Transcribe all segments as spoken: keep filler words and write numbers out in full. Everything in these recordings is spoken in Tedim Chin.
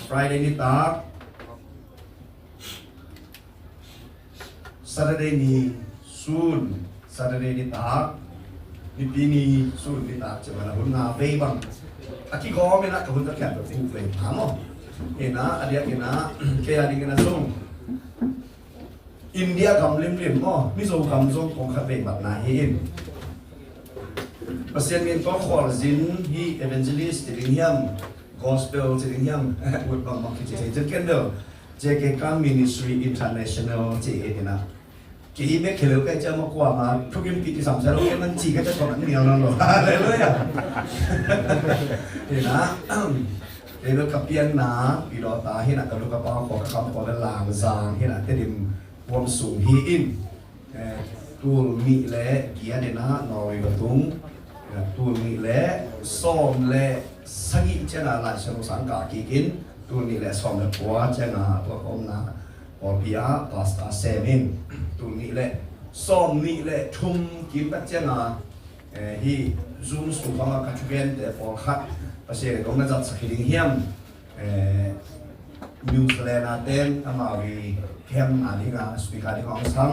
Friday nitak, Saturday ni sun, Saturday nitak, Nipi ni sun nitak, cih bang a hun nga vei bang a kigawm in ah, ka hun ka khiat bek vei pha maw. Hi in ah, a diakin ah kei a dingin ah zong India gam limlim maw, Mizo gam zong kong khat vei matna hi in. Pasian min tawh khualzin hi, evangelist ci ding hiam, gospel ci ding hiam, ut bangbang kici thei cin ken bel J K Kang Ministry International ci hi in ah. Kei bek kheleu kai ciang ma kuama thukimpih kisam sa lo, kei man ci ka ciang kong an nial nawn lo. Halleluiah. Hi in ah, kei bel ka pianna Pi Dawt ta hi in ah, ka nu ka pa khua, ka kam khua bel Langzang hi in ah, Tedim huam sung hi in. Eh, tul nih le giat in ah Norway va tung. Eh, tul nih le sawm le sagih ciang ah Lai Siangtho sang kah kik in, tul nih le sawm le kua ciang ah tua ka omna pawlpi ah pastor sem in, tul nih le sawm nih le thum kim tak ciang ah, eh, hih Zoom sung bang ah ka thugente pawlkhat Pasian in hong na zatsak hi ding hiam? Eh, New Zealand a ten amau i camp a ding a speaker ding a hong sam.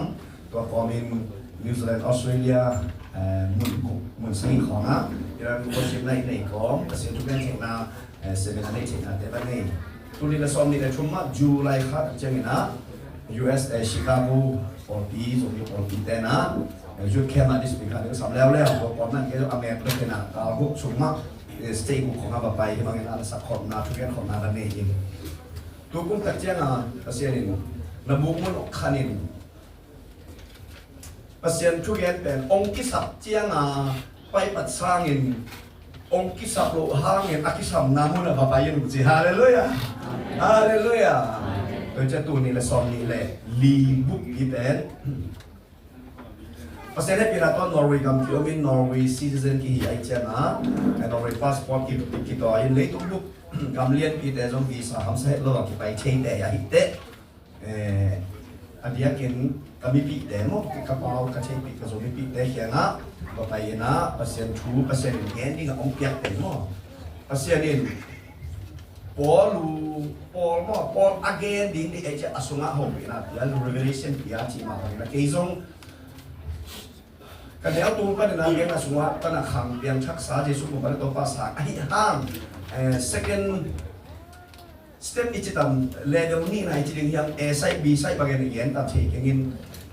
Tua kawmin New Zealand, Australia, eh, mun, mun sagih khawng ah i ran worship night nei kawm, Pasian thu gen theihna, eh, seminar nei theihna te va nei. Tul nih le sawm nih le thum ah July kha tak ciangin ah U S A Chicago pawlpi, zong hi pawlpi te in ah, eh, youth camp ah speaker ding sam leuleu. Tua kawm ah kei zong a mek bek in ah kal guk sung mah, eh, state guk khawng ah va pai hi bangin ah, la sak khawmna, thugen khawmna ka nei in. Tu kum tak ciang ah Pasian in na buk mun hong khan in, Pasian thugen pen hong kisap ciang ah pai pat sangin, hong kisap loh hangin a kisamna mun ah va pai in uh ci. Halleluiah. Halleluiah. Tua ciang tul nih le sawm nih le li buk hi pen Pasian hehpihna tawh Norway gam ki-om in, Norway citizen kihi ahih ciangin, eh, Norway passport ki, ki, kituak in, leitung bup gam lianpite zong visa hamsa het lo a kipai thei teh ahih teh. Eh, a diakin ka mipihte maw, ka pau ka theihpih ka Zo mipihte kiangah va pai in ah, Pasian thu, Pasian in gen ding a hong piakte maw, Pasian in Paul uh, Paul maw, Paul a gen ding ding ei ciah a sungah hopihna pia, revelation pia cih mah bangin ah kei zong ka neu tung panin ah gen a sungah pan a khang piangthaksa Jesu kum pan a Topa sa ahi hang, eh, second step i ci tam, level nihna i ci ding hiam, A side, B side bangin i gen tam thei keng in,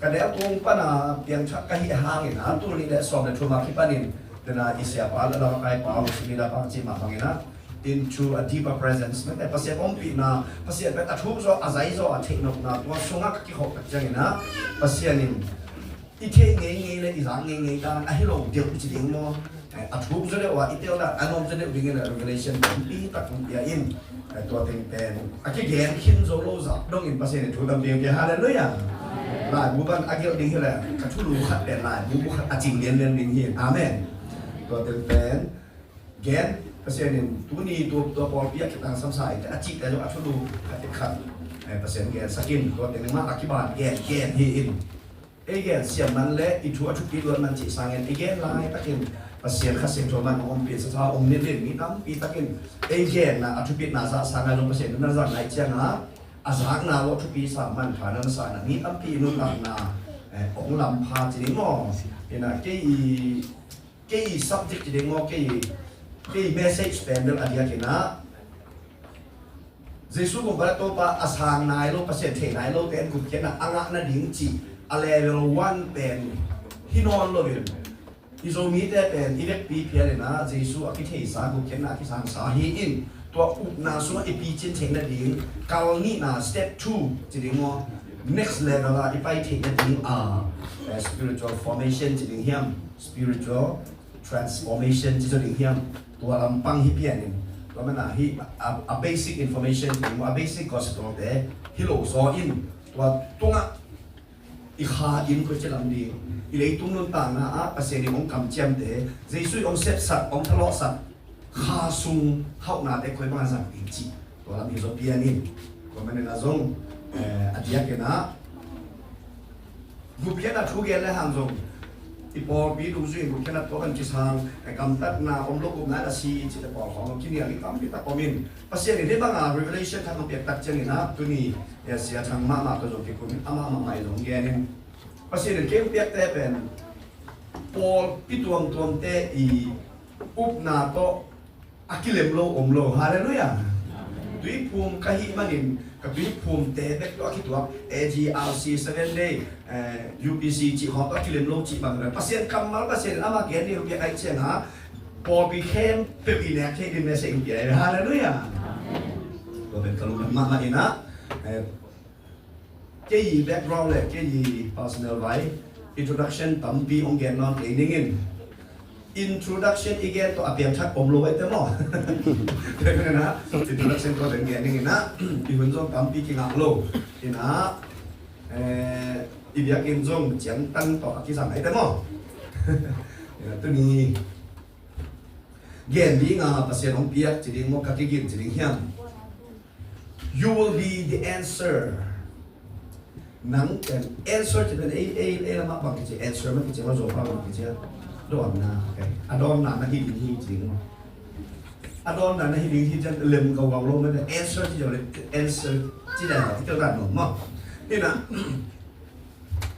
ka neu tung pan a piangthak ka hih hangin ah, tul nih le sawm le thum a kipanin, tena i siapa le lamkai pa, Muslim leader pa cih mah bangin ah, into a deeper presence. Mete Pasian ompihna, Pasian pen a thuk zaw, a zai zaw, a theih nopna, tua sungah ka kikhop tak ciangin ah, Pasian in i theih ngeingei le i zak ngeingei dan ahi lo deuh i ci ding maw? Eh, a thuk zaw deuh a, i tel dan a nuam zaw deuh dingin a revelation tampi tak hong pia in, eh, tua teng pen a kigen khin zo lo zah dongin Pasian in thu tampi hong pia. Halleluiah. Laibu ban a gelh ding hi le, ka thulu khat pen laibu bu khat a cing lianlian ding hi. Amen. Tua teng pen gen, Pasian in tuni tua, tua pawlpi ah kitangsam sa in, a cihte zong a thulu khat in khat, eh, Pasian gensak in, tua teng mah a kiban gen, gen hi in. Ei gen siam man le i thu a thupi luat man cih sangin, i gen laitakin Pasian Kha Siangtho man hong ompih sa sa, hong nilhin, mi tampi takin ei genna a thupitna zah sangin zong Pasian in na zang lai ciangin, a zakna uh a thupi sa, manpha na na sa in ah, mi tampi i nuntakna, eh, hong lampha ci ding maw? Hi in ah kei i Kei subject ci ding maw, kei, kei message pen bel a diakin ah, Jesu kum pan a Topa a sang nai lo, Pasian thei nai lo te in gupkhiatna a ngah nading cih a level one pen hi nawn lo in, i Zomite pen i vekpi phial in ah Jesu a kitheisa, gupkhiatna a kisangsa hi in, tua upna sungah i picin theih nading kal nihna, step two ci ding maw, next level ah i pai theih nading a, eh, spiritual formation ci ding hiam, spiritual transformation ci zaw ding hiam, tua lampang hi pian in. Tua man ah hi a, a basic information ci ding maw, a basic gospel te hi lo zaw in, tua tungah i kha in koi ci lam ding, i leitung nuntakna ah Pasian in hong kamciamte, Jesu in hong sepsak, hong thalawhsak kha sung hauhnate koi bang a zang ding cih, tua lam hi zaw pian in. Tua man in ah zong, eh, a diakin ah gupkhiatna thu gen le hang zong I pawlpi dungzui in kukhenat tawh kan kisang, eh, gamtatna om lo, upna na si cihte pawl khawng kinial ding tampi tak om in, Pasian in hih banga revelation thak hong piak tak ciangin ah tuni, eh, Sia Thang mahmah tawh zong kikum in amah mahmah in hong gen in, Pasian in kei hong piakte pen pawlpi tuamtuamte i upna tawh a kilem lo om lo. Halleluiah. Tuiphum ka hih manin ka tuiphumte bek tawh a kituak A G R C, Seven Day, eh, U P C cih khawng tawh a kilem lo cih bang, Pasian kammal, Pasian in amah gen ding hong piak ahih ciangin pawlpi khempeuh i nek theih ding message hong piak. Halleluiah. Tua pen ka lungdam mahmah in ah, eh, kei i background le kei i personal vai, introduction tampi hong gen nawn kei ning in, introduction i gen tawh a piangthak om lo ahih teh maw. Tua pen ah introduction tawh gen ning in ah, i hun zong tampi kingah lo in ah, eh, i biakinn zong ciangtan tawh a kizang ahih teh maw. Tuni gen ding a Pasian hong piak ci ding maw, ka kigin ci ding hiam? You will be the answer. Nang pen answer ci pen ei, ei, ei lamah bang kici, answer mah kici, ma Zopa bang kici a, dawnna. Okay. A dawnna na hi ding hi ci ding maw. A dawnna na hi ding hi ci a lem gawgaw lo mah, answer ci a le, answer ci a le, ci a le, maw. Hi na.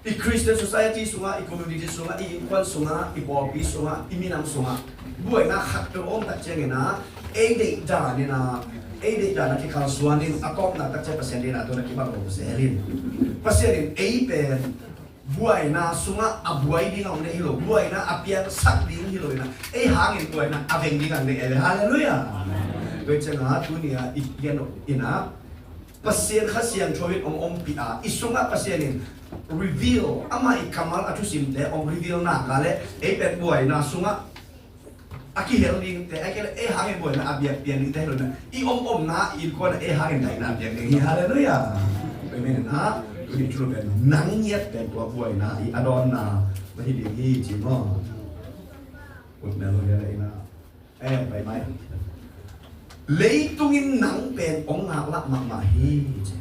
I Christian society sungah, i community sungah, i innkuan sungah, i pawlpi sungah, i minam sungah buaina khat peuh om tak ciangin ah, ei deih dan in ah, ei deih dan a kikalsuan in, a tawpna tak ciang Pasian deihna tawh na kibang lo zel in. Pasian in ei pen buaina sungah a buai ding a hong deih hi lo, buaina a piangsak ding hi lo in ah, ei hangin buaina a veng ding a hong deih. Halleluiah. Tua ciangin ah tuni a i gen in ah, Pasian Kha Siangtho in hong ompih a, i sungah Pasian in reveal, amah i kammal a thusimte hong reveal nak leh, ei pen buaina sungah a kihel dingte, a kihel, ei hangin buaina a biak pian dingte hi lo in ah, i om omna i innkuan ah ei hangin daihna piang ding hi. Halleluiah. Amen. Ha? Tuni thulu pen nang ngiat pen tua buaina i a dawnna na hi ding hi ci maw. Ut mel lo hi a le in ah. Eh, pai mai. Leitung in nang pen hong ngaklah mahmah hi ci.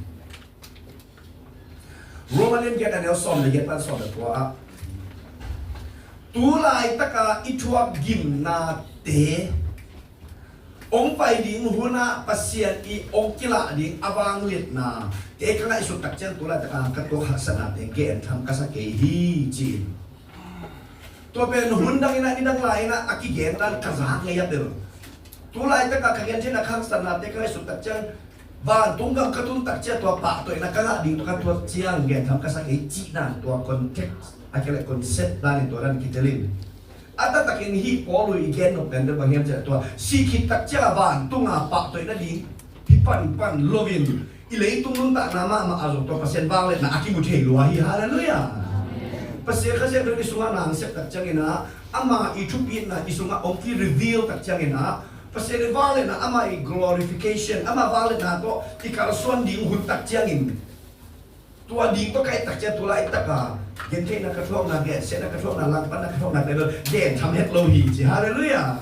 Roma lian giat a neu sawm le giat pan sawm le kua ah, tu laitaka i thuak gimnate hong pai ding hunah Pasian i hong kilah ding a vangliatna kei ka ngaihsut tak ciang tu laitaka ka tuak haksatnate gentham ka sa kei hi ci. Tua pen hun dang in ah, ni dang lai in ah a kigen dan ka zak ngei a tel. Tu laitaka ka gen theihna, ka haksatnate ka ngaihsut tak ciang, vantung gam ka tun tak ciang tua pahtawina ka ngah ding tawh ka tuak ciang gentham ka sa kei cih dan, tua context a kei le concept dan in tua dan kitel in. A taktakin hih Paul i gen nop pen bang hiam cih leh tua sih khit tak ciang a vantung a pahtawina ding hi panpan loin i leitung nuntakna mahmah a zong tua Pasian vangliatna a kimu thei lua hi. Halleluiah. Pasian Kha Siangtho i sungah na hong sep tak ciangin ah, ama i thupitna i sungah hong ki-reveal tak ciangin ah, Pasian i vangliatna, ama i glorification, ama vangliatna tawh i kalsuan ding hun tak ciangin, tua ding tawh ka et tak ciang tu laitaka gentheihna ka thuakna, gensiatna ka thuakna, langpanna ka thuakna pen gentham het lo hi ci. Halleluiah.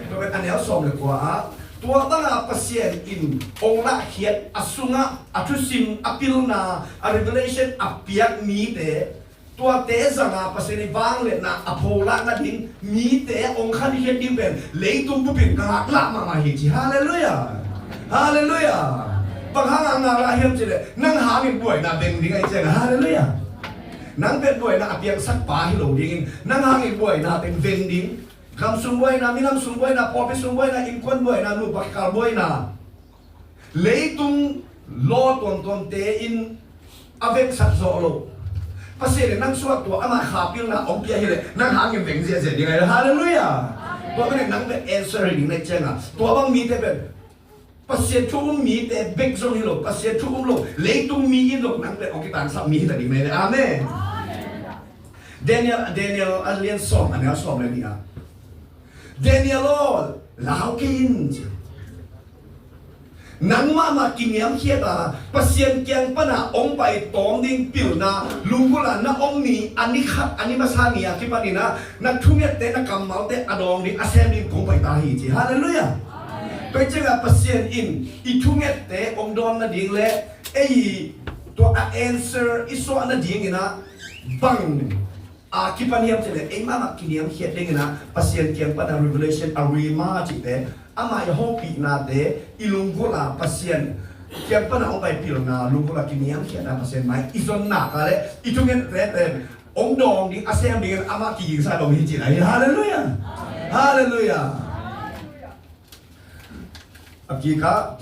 Tua pen a neu sawm le kua ah, tua banga Pasian in hong lahkhiat a sungah a thusim, a pilna, a revelation a piak mite, tuate zanga Pasian i vangliatna a pholak nading mite hong khankhiat ding pen leitung bup in ka ngaklah mahmah hi ci. Halleluiah. Halleluiah. Bang hang a ngaklah hiam cih leh, nang hangin buaina veng ding ahih ciangin. Halleluiah. Nang pen buaina a piangsak pa hi lo dingin, nang hangin buaina pen veng ding. Gam sung buaina, minam sung buaina, pawlpi sung buaina, innkuan buaina, nupa kikal buaina, leitung law tuamtuamte in a vengsak zawh lo. Pasian in nang sungah tua ama kha pilna hong pia hi leh, nang hangin veng ziahziah ding ahi. Halleluiah. Tua pen nang pen answer hi ding na hih ciangin, tua bang mite pen Pasian thu um mite bek zong hi lo, Pasian thu um lo leitung mi in zong nang pen hong kitangsap mi hi ta ding na hi leh. Amen. Daniel, Daniel a lian sawm, a neu sawm le nih ah, Daniel aw, lau kei in ci. Nang mahmah kiniamkhiat a, Pasian kiang pana hong pai tawm ding pilna lunggulh a na om ni, a ni khat, a ni masa ni a kipan in ah, na thungette, na kammalte a dawng ding, a sem ding kong pai ta hi ci. Halleluiah. Tua hi ciangin Pasian in i thungette hong dawn nading le ei tua a answer i suah nadingin ah bang a kipan hiam cih leh, ei mahmah kiniamkhiat dingin ah Pasian kiang pana revelation, a rhema cihte, amah i hopihnate i lunggulh a Pasian kiang pana hong pai pilna lunggulh a kiniamkhiatna Pasian mai i zon nak a leh i thungen tete hong dawng ding a sem dingin amah kigingsa dong hi cihna hi. Halleluiah. Halleluiah. A kikah,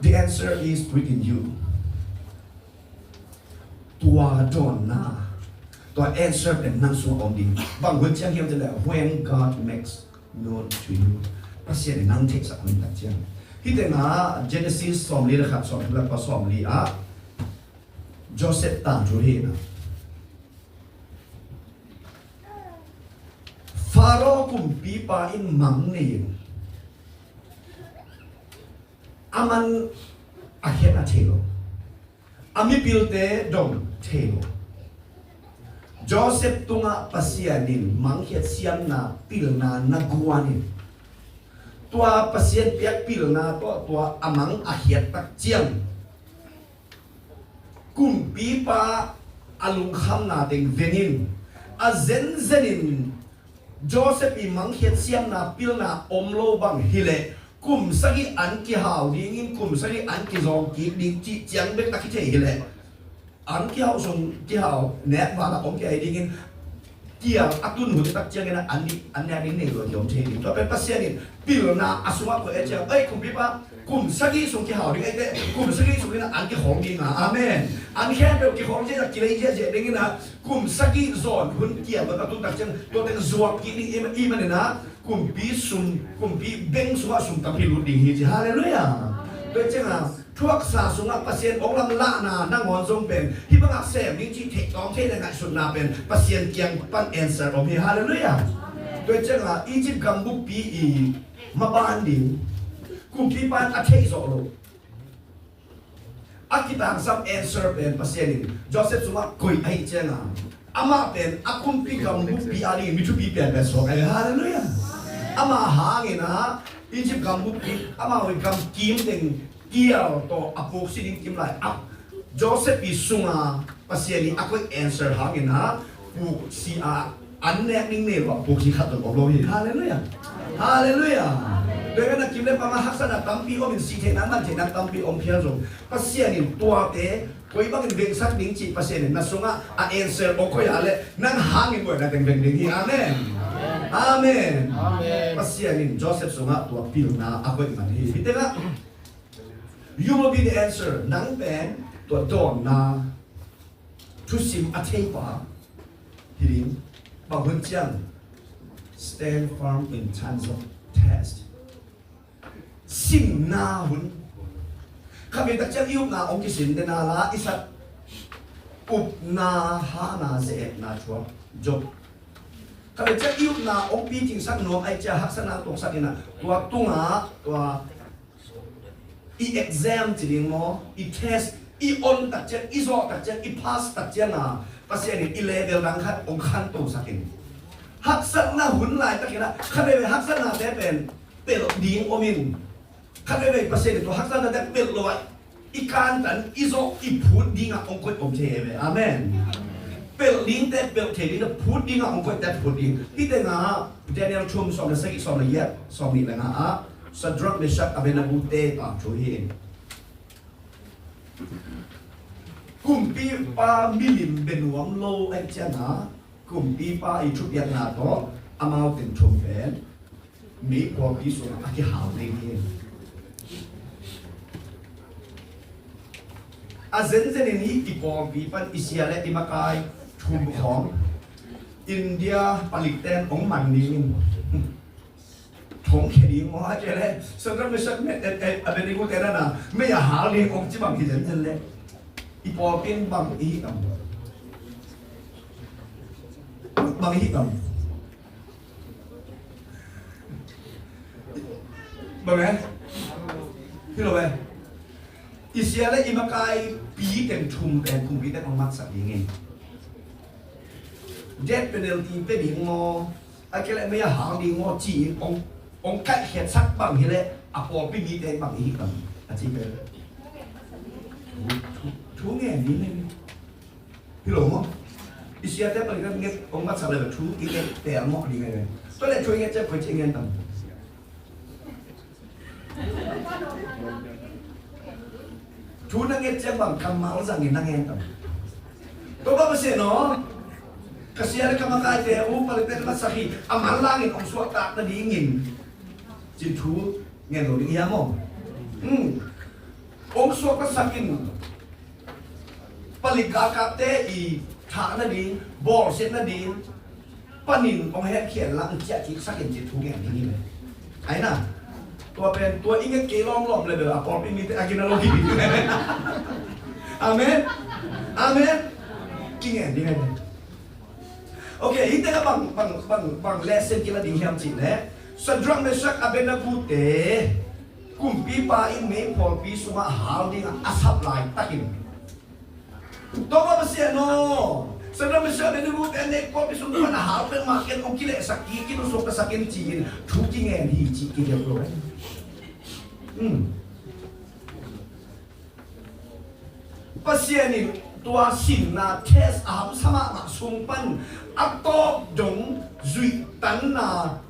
the answer is within you. Tua dawnna, tua answer pen nang sungah om ding. Bang hun ciang hiam cih leh, when God makes known to you. Pasian in nang theihsak hun tak ciang. Hih tengah Genesis sawmli le khat, sawmthum le kua, sawmli ah Joseph tangthu hi na. Pharaoh kumpipa in mang nei in, a man a khiat a thei lo, a mipilte dong thei lo. Joseph tungah Pasian in mangkhiat siamna pilna na guan in, tua Pasian piak pilna tawh tua a mang a khiat tak ciang, kumpipa a lungkhamna teng ven in, a zenzen in Joseph i mangkhiat siamna pilna om lo bang hileh, kum sagih an kihau dingin, kum sagih an kizawng kik ding cih ciang bek a kithei hileh, an kihau sung, kihau nek val a om kei dingin, kial a tun hun tak ciangin an, an nek ding nei lo kiom thei ding. Tua pen Pasian in pilna a sungah koih a ciang, ei kumpipa, kum sagih sung kihau ding, eite kum sagih sung in an kikhawng ding a, amen. An khempeuh kikhawng ziahziah, kilei ziahziah dingin a, kum sagih zawn hun kial a tun tak ciang, tua teng zuak kik ding i, i manin a, kumpi sum, kumpi beng sungah sum tampi lut ding hi ci. Halleluiah. Tua ciang a, thuaksa sungah Pasian ong lam lahna nangawn zong pen hih bangah sem ding cih theih tawm thei le ngaihsutna pen Pasian kiang pan answer om hi. Halleluiah. Tua ciangah Egypt gambukpi i maban ding kumpipa in a theih zawh lo. A kitangsam answer pen Pasian in Joseph sungah koih ahih ciangah, amah pen a kumpi gambukpi a dingin mi thupi pianpian suak ahi. Halleluiah. Amah hangin a Egypt gambukpi, amah hoih gam kim teng kial tawh a puksi ding kim lai ah, Joseph i sunga Pasian i a koih answer hangin a puksi a an nek ding nei lo a puksi khat zong om lo hi. Halleluiah. Halleluiah. Tua hi a kim le panga haksatna tampi om in, si theihna, man theihna tampi om phial zong, Pasian in tuate koi bangin vengsak ding cih Pasian in na sungah a answer ong koih a leh, nang hangin buaina teng veng ding hi. Amen. Amen. Amen. Pasian in Joseph sungah tua pilna a koih man hi. Hih tengah, you will be the answer. Nang pen tua dawnna thusim a theipa hi ding. Bang hun ciang, stand firm in times of test. Simna hun. Khatvei tak ciang i upna ong kisim dena la, i sat upna hana ze-etna thuak. Job. Khatvei ciang i upna ong pitingsak nuam ai cia haksatna tuaksak ina, tua tunga, tua i exam ci ding maw, i test, i on tak ciang, i zawh tak ciang, i pass tak ciang a, Pasian in i level dang khat ong khantosak in. Haksatna hun laitak ina, khatvei haksatnate pen pelh ding om in. Khatvei Pasian in tua haksatnate pelh lo a, i kantan, i zawh, i phut dingah ong koih om thei hi ve. Amen. Pelh dingte pelh thei ding, phut dingah ong koihte phut ding. Hih tengah Daniel thum, sawm le sagih, sawm le giat, sawm nih le nga ah Shadrach, Meshach, Abednego te tangthu hi. Kumpipa milim bia nuam lo ahih ciangah, kumpipa i thupiakna tawh amau teng thum pen mei pawlpi sungah a kihau ding hi. A zenzen in hih i pawlpi pan i sia le i makai thum khawng India palikten ong man ding in. Thong khia ding maw, a kei le Shadrach, Meshach, me, e, e, Abednego te na na mei a hal ding ong ci bang hi zenzen le. I pawlpi in bang i hih tam? Bang i hih tam? Bang e? Hi lo e. I sia le i makai pi teng thum pen kumpi teng ong matsak ding in. Death penalty pe ding maw, a kei le mei a hang ding maw ci-in ong, ong kaihkhiatsak bang hi le a pawlpi mite bang i hih tam a ci pen. Thu, thu, thu ngen ni le. Hi lo maw? Siate palik na nget hong matsak le thu i nget te a mawh ding ahi ve. Tua le thu i nget ciang koi ci i ngen tam? Thu na nget ciang bang kammal zangin na ngen tam? Tua bang a sia no. Ka sia le ka makaite uh palik te na matsak hi, a manlangin hong suahtak nadingin ci thu ngen lo ding hiam maw? Hong suaktasak in palik galkapte i thah nading, bawlsiat nading panin hong hemkhia lang ciah kiksak in ci thu ngen ding hi ve. Ai na, tua pen tua i nget kei lawmlawm le bel a pawlpi mite a gina lo hi ding hi ve. Amen. Amen. Kingen ding hi ve. Ok, hite ka bang bang bang bang lesson kila ding hiam cih leh Sadrak, Mesak, Abednego te kumpipa in meiphualpi sungah hal dingah a sap laitakin, Topa Pasian aw, Sadrak, Mesak, Abednego te meiphualpi sungah a hal peuhmah ken hong kilehsak kik in, hong suaktasak in ci-in thu kingen hi cih kideuh lo. Pasian in tua sinna test a hamsa mahmah sung pan a tawp dong zuihtanna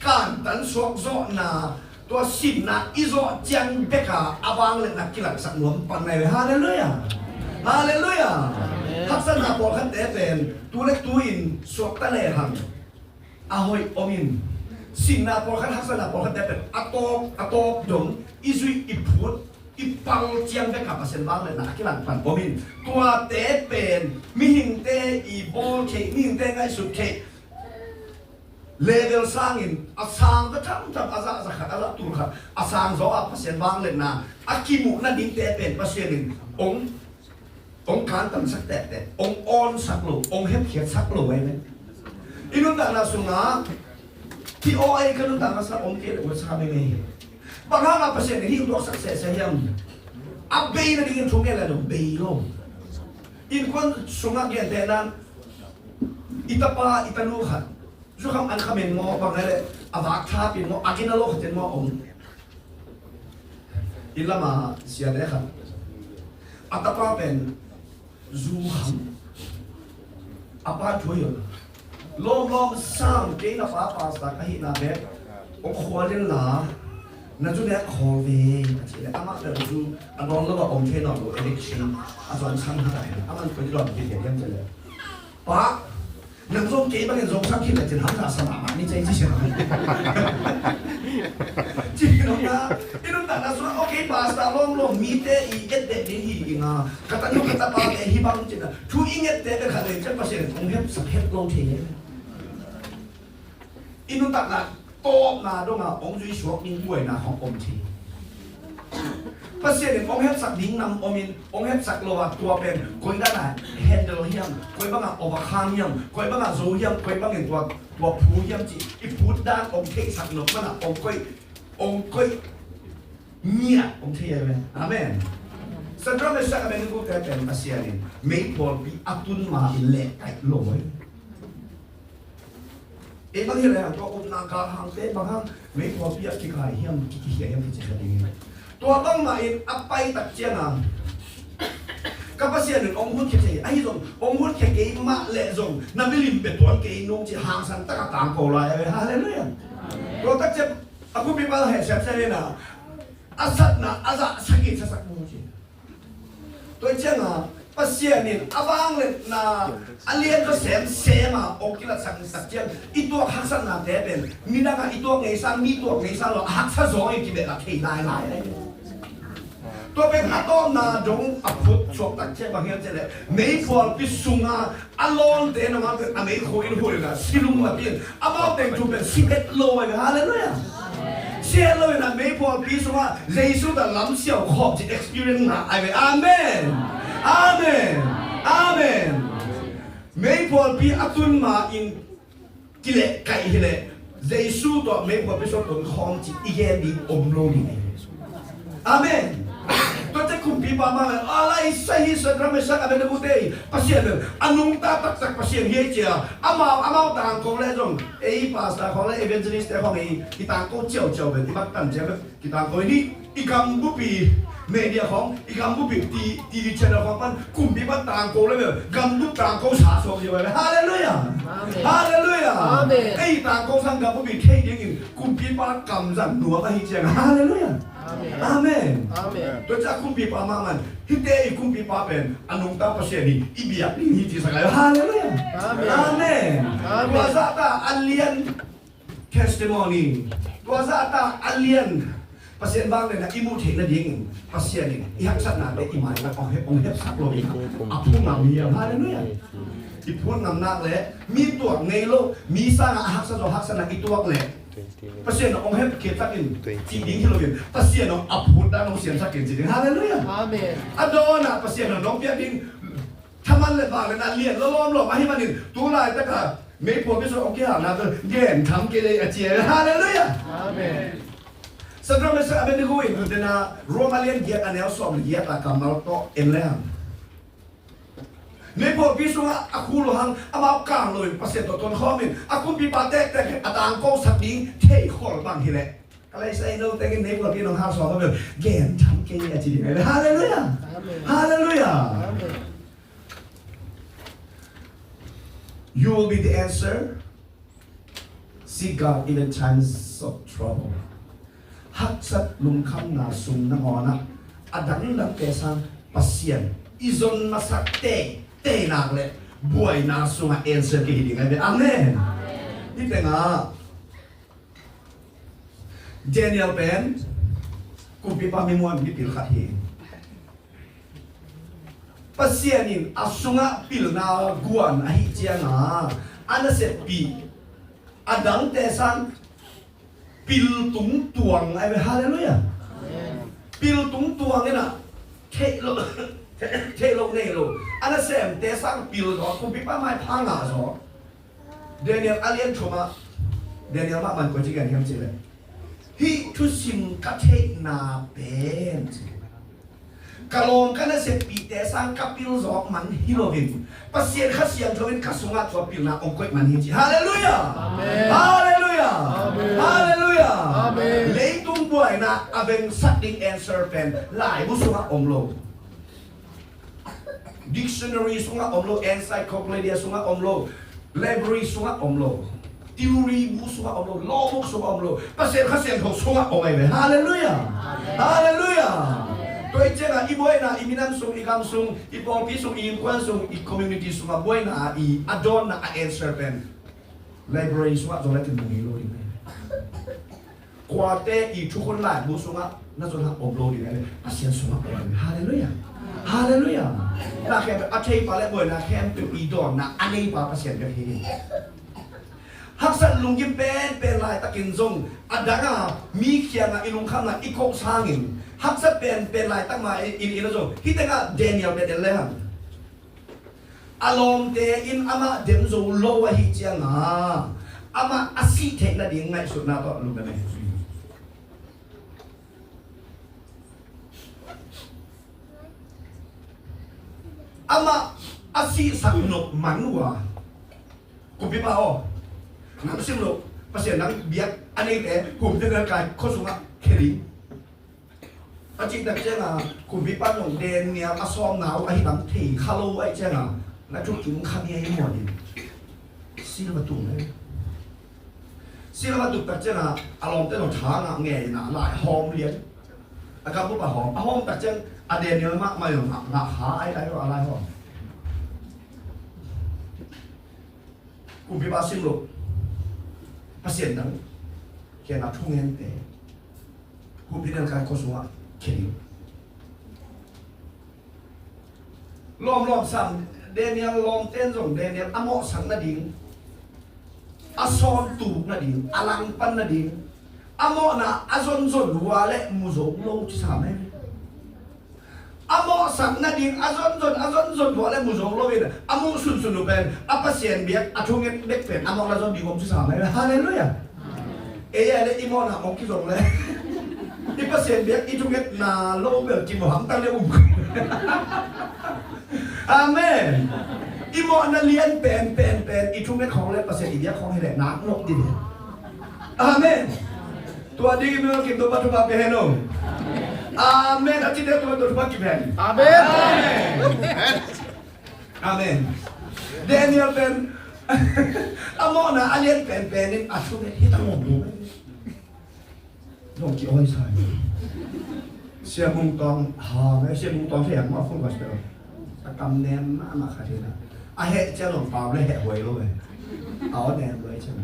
kantan suakzawhna, tua sinna i zawh ciang beka a vangliatna kilangsak nuam pan nai ve. Halleluiah. Halleluiah. Haksatna pawlkhatte pen tu le tu-in suakta lehang a hoih om in, sinna pawlkhat, haksatna pawlkhatte pen a tawp a tawp dong i zuih i phut i pal ciang beka Pasian vangliatna a kilang pan om in, tuate pen mihingte i bawl theih, mihingte ngaihsut theih level sangin a sang ka thamtham, a zah za khat, a zah tul khat a sang zaw a Pasian vangliatna a kimuh nadingte pen Pasian in hong hong kantansak tete, hong awnsak lo, hong hemkhiatsak lo ahi ve. I nuntakna sungah hih aw ei ka nuntakna sungah om kei le ua sa mei mei hi. Bang hangah Pasian in hih tuaksak sehseh hiam? A bei nadingin thu ngen le dong bei lo. Innkuan sungah gentehna, i tapa i tanu khat zukham an khamin maw, bang ngai le a vak thapin maw, a gina lo khatin maw om. I lama siate khat a tapa pen zukham, a pa thu hi lo. Lawmlawm sam, kei na pa pastor ka hihna bek hong khual inla na zu nek khawl ve a ci le, amah pen zu a dawn lo a om thei nawn lo, election a zong sang hi ta hi. Amah koi dawn kei thei diam ci le, Pa, nang zong kei bangin zong sang khin le cin hamsa sa mahmah ni cei ci sia. Ci hi nong na, i nuntakna sungah, okay, pastor lawmlawm mite i et dek ding hi ing a, ka tanu ka tapate hi bang cin a, thu i ngette pen khat le ciang Pasian in hong hemsak het lo thei. I nuntakna tawpna dongah hong zuisuak ding buaina hong om thei. Pasian in hong hemsak ding nam om in, hong hemsak lo a tua pen koi dan a handle hiam, koi bangah overcome hiam, koi bangah zo hiam, koi bangin tua, tua phu hiam cih i phut dan hong theihsak nop manah hong koih, hong koih ngiat hong thei ahi ve. Amen. Sadrak, Mesak, Abednego te pen Pasian in meiphualpi a tun ma in lehkaih lo hi. Ei bang hi lehang tua upna galhangte bang hang meiphualpi ah kikai hiam, kikhia hiam kici kha ding hi. Tua bangmah in a pai tak ciangin ka Pasian in hong hutkhia thei, ahi zong hong hutkhia kei mah leh zong na milim bia tuan kei nung ci hangsan taka tangko lai a ve. Halleluiah. Tua tak ciang a kumpipa heh siamsiam in a, a satna a zah sagih sasak nung ci. Tua ciangin Pasian in a vangliatna a lian tua semsem a hong kilatsak tak ciang i tuak haksatnate pen midang a i tuak ngeisa, mi tuak ngeisa lo a haksa zaw in kibehlap thei lailai. Tua pen a tawpna dong a phut suak tak ciang bang hiam cih leh meiphualpi sunga a lawnte nangmah pen a meikhu in hulh in a si lunglapin amau teng thu pen si het lo ahi ve. Halleluiah. Si het lo in a meiphualpi sungah Jesu ta lam siau khawh cih experience ngah ahi ve. Amen. Amen. Amen. Meiphualpi a tun ma in kilehkaih hileh Jesu tawh meiphualpi sungah tun khawm cih i gen ding om lo ding ahi ve. Amen. Tua ciang kumpipa mah le a lai sa hi, Sadrak, Mesak, Abednego te hi. Pasian le a nungta taktak Pasian hi ei cia. Amau, amau tangko le zong ei pastor khawng le evangelist te khawng ei i tangko ciauciau ve, i bak tan ciang ve, i tangko i nih, i gam bupi media khawng, i gambup i ti, TV channel khawng pan kumpipa tangko le bel gambup tangko sa sawm hi ve. Halleluiah. Amen. Halleluiah. Amen. Ei tangko sang gambup i thei dingin kumpipa kamzang nuam ahi ciang. Halleluiah. Amen. Amen. Amen. Tua ciang kumpipa mahmah in hihte i kumpipa pen a nungta Pasian hi, i biak ding hi ci sak lai. Halleluiah. Amen. Amen. Amen. Tua zahta a lian testimony. Tua zahta a lian Pasian vangliatna i muh theih nadingin Pasian in i haksatnate i mai-ah hong hep, hong hepsak lo in a phu ngam hi. Halleluiah. I phu ngam nak leh mi tuak ngei lo, mi sangah a haksa zaw haksatna i tuak leh Pasian hong hep khiatsak in cih ding hi loin Pasian hong a phut dan hong siamsak in cih ding. Halleluiah. Amen. A dawnah Pasian hong piak ding thaman le vangliatna lian lo lawmlawm ahi manin tu laitak a meiphualpi sung hong kihalna bel gen tham kei lei a ci hi. Halleluiah. Amen. Sadrak, Mesak, Abednego in tena Rom a lian giat a neu sawm le giat a kammal tawh en le hang. Meiphualpi sungah a khul uh hang amau kang loin Pasian tawh tonkhawm in a kumpipa tektek a tangkosak ding theikhol bang hileh ka laisai no tekin meiphualpi nong hal sawm a bel gen tham kei a ci ding. Halleluiah. Amen. Halleluiah. Amen. You will be the answer. Seek God even times of trouble. Haksat lungkhamna sung nangawnah a dangdangte sang Pasian i zon masak teitei nak le buaina sungah answer kihi ding ahi ve. Amen. Hih tengah Daniel pen kumpipa mimuan mipil khat hi. Pasian in a sungah pilna guan ahih cianga a naseppih a dangte sang pil tung tuang ahi ve. Halleluiah. Pil tung tuang inah theih lo, theih lo nei lo a nasemte sang pil zaw, kumpipa maipha ngah zaw. Daniel a lian thumah Daniel mah man koi ci gen hiam cih leh hih thusim ka theihna pen ka lawm ka naseppihte sang ka pilzawk man hi loin Pasian Kha Siangtho in ka sungah tua pilna hong koih man hi ci. Halleluiah. Amen. Halleluiah. Amen. Halleluiah. Amen. Leitung buaina a vengsak ding answer pen laibu sungah om lo. Dictionary sungah om lo, encyclopedia sungah om lo, library sungah om lo, theory bu sungah om lo, law book sungah om lo, Pasian Kha Siangtho sungah om ahi ve. Halleluiah. Halleluiah. Tua i ciangah i buaina, i minam sung, i gam sung, i pawlpi sung, i innkuan sung, i community sungah buaina a i a dawnna a answer pen library sungah zong le kin mu ngei lo ding. Kuate i thukhun laibu sungah na zon hang om lo ding ahi ve. Pasian sungah om ahi ve. Halleluiah. Halleluiah. Na khempeuh a theipa le buaina khempeuh i dawnna a neipa Pasian bek hi. Haksat lunggim penpen laitakin zong a danga mi kiangah i lungkhamna i koh sangin haksat penpen laitak ma in i na zong hih tengah Daniel bek en le hang. A lawmte in amah dem zo lo ahih cianga amah a sih theih nading ngaihsutna tawh lungdam hi. Amah a sihsak nop man uh a, kumpipa aw, nang sim lo, Pasian nang biak a neite humte na kai khua sungah khia ding. A cihtak cianga kumpipa nong Daniel a sawmna uh ahi tam thei kha lo ahih cianga na thukim kha mi ahi muan in silva tum le silva tum tak cianga a lawmte nong tha ngah ngei na lai hawm lian. A gambup a hawm a hawm tak ciang a Daniel mah mai nong ngah kha ai ai a lai hawm. Kumpipa sim lo. Pasian dang kiangah thungente humpinelkai khua sungah khia ding. Lawmlawm sam Daniel lawmten zong Daniel a mawhsak nading, a sawntuk nading, a langpan nading, a mawhna a zonzon hua le mu zo lo ci sam e. A mawhsak nading a zonzon a zonzon hua le mu zo loin a muh sunsun uh pen a Pasian biak a thunget bek pen a mawhna zon ding om ci sam e. Halleluiah. Ei a le i mawhna mawh kizong le i Pasian biak i thungetna lo bel kimu hamtang le um. Amen. I mawhna lian pen pen pen i thunget khawng le Pasian i biak khawng hi le nak nop ding. Amen. Tua ding i mel kim to pa thu pa pe hen o. Amen. A cite tua tua thupha kiven. Amen. Amen. Daniel pen a mawhna a lian penpen in a thu pen hi ta mawh mu. Zong ki-awi sa hi. Sia Mung Tawng ha me, Sia Mung Tawng thei ang ma phone gospel. A kam nem mahmah khat hi na. A heh ciang zong pau le heh huai lo ve. A aw nem lo ciang.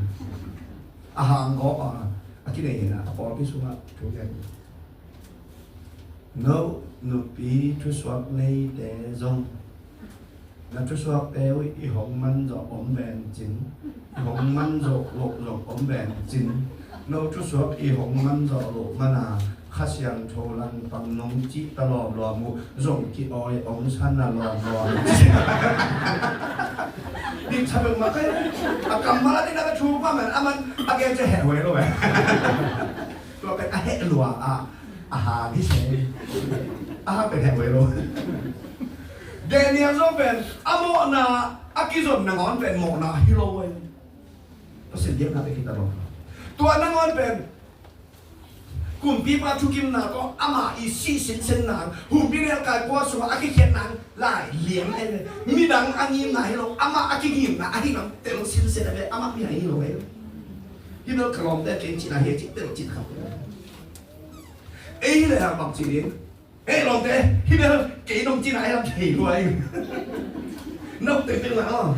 A hang gawp a, a kinei hi na, a pawlpi sungah thu gen. No nupi thusuak neite zong na thusuakte uh i hong manzawh om ven cin, i hong manzawh loh zong om ven cin. No thusuak i hong manzawh loh mana Kha Siangtho langpang nong cih ta lawmlawm uh zong ki-awi ong san na lawmlawm. Dik sa bek mah kai a kammal a ding na ka thu mah man a man a gen cia heh huai lo eh. Tua pen a heh lua a a hang hi se. A hang pen heh huai lo. Daniel zong pen a mawhna a kizon nangawn pen mawhna hi lo eh. Pasian biakna pen hi ta lo. Tua nangawn pen kumpipa thukimna tawh ama i sih sinsen nang, humpi nelkai kua sungah a kikhiat nang lai liam ei ve. Midang a ngimna hi lo, ama a kingimna ahi nang tel sinsen ei ve, ama mi ahi lo ei ve. Hi bel ka lawmte kei cihna hi a cih tel cih khat. Ei hi le hang bang ci ding. Ei lawmte, hi bel kei nong cihna ei lam thei lua ei. Nong teng teng la aw.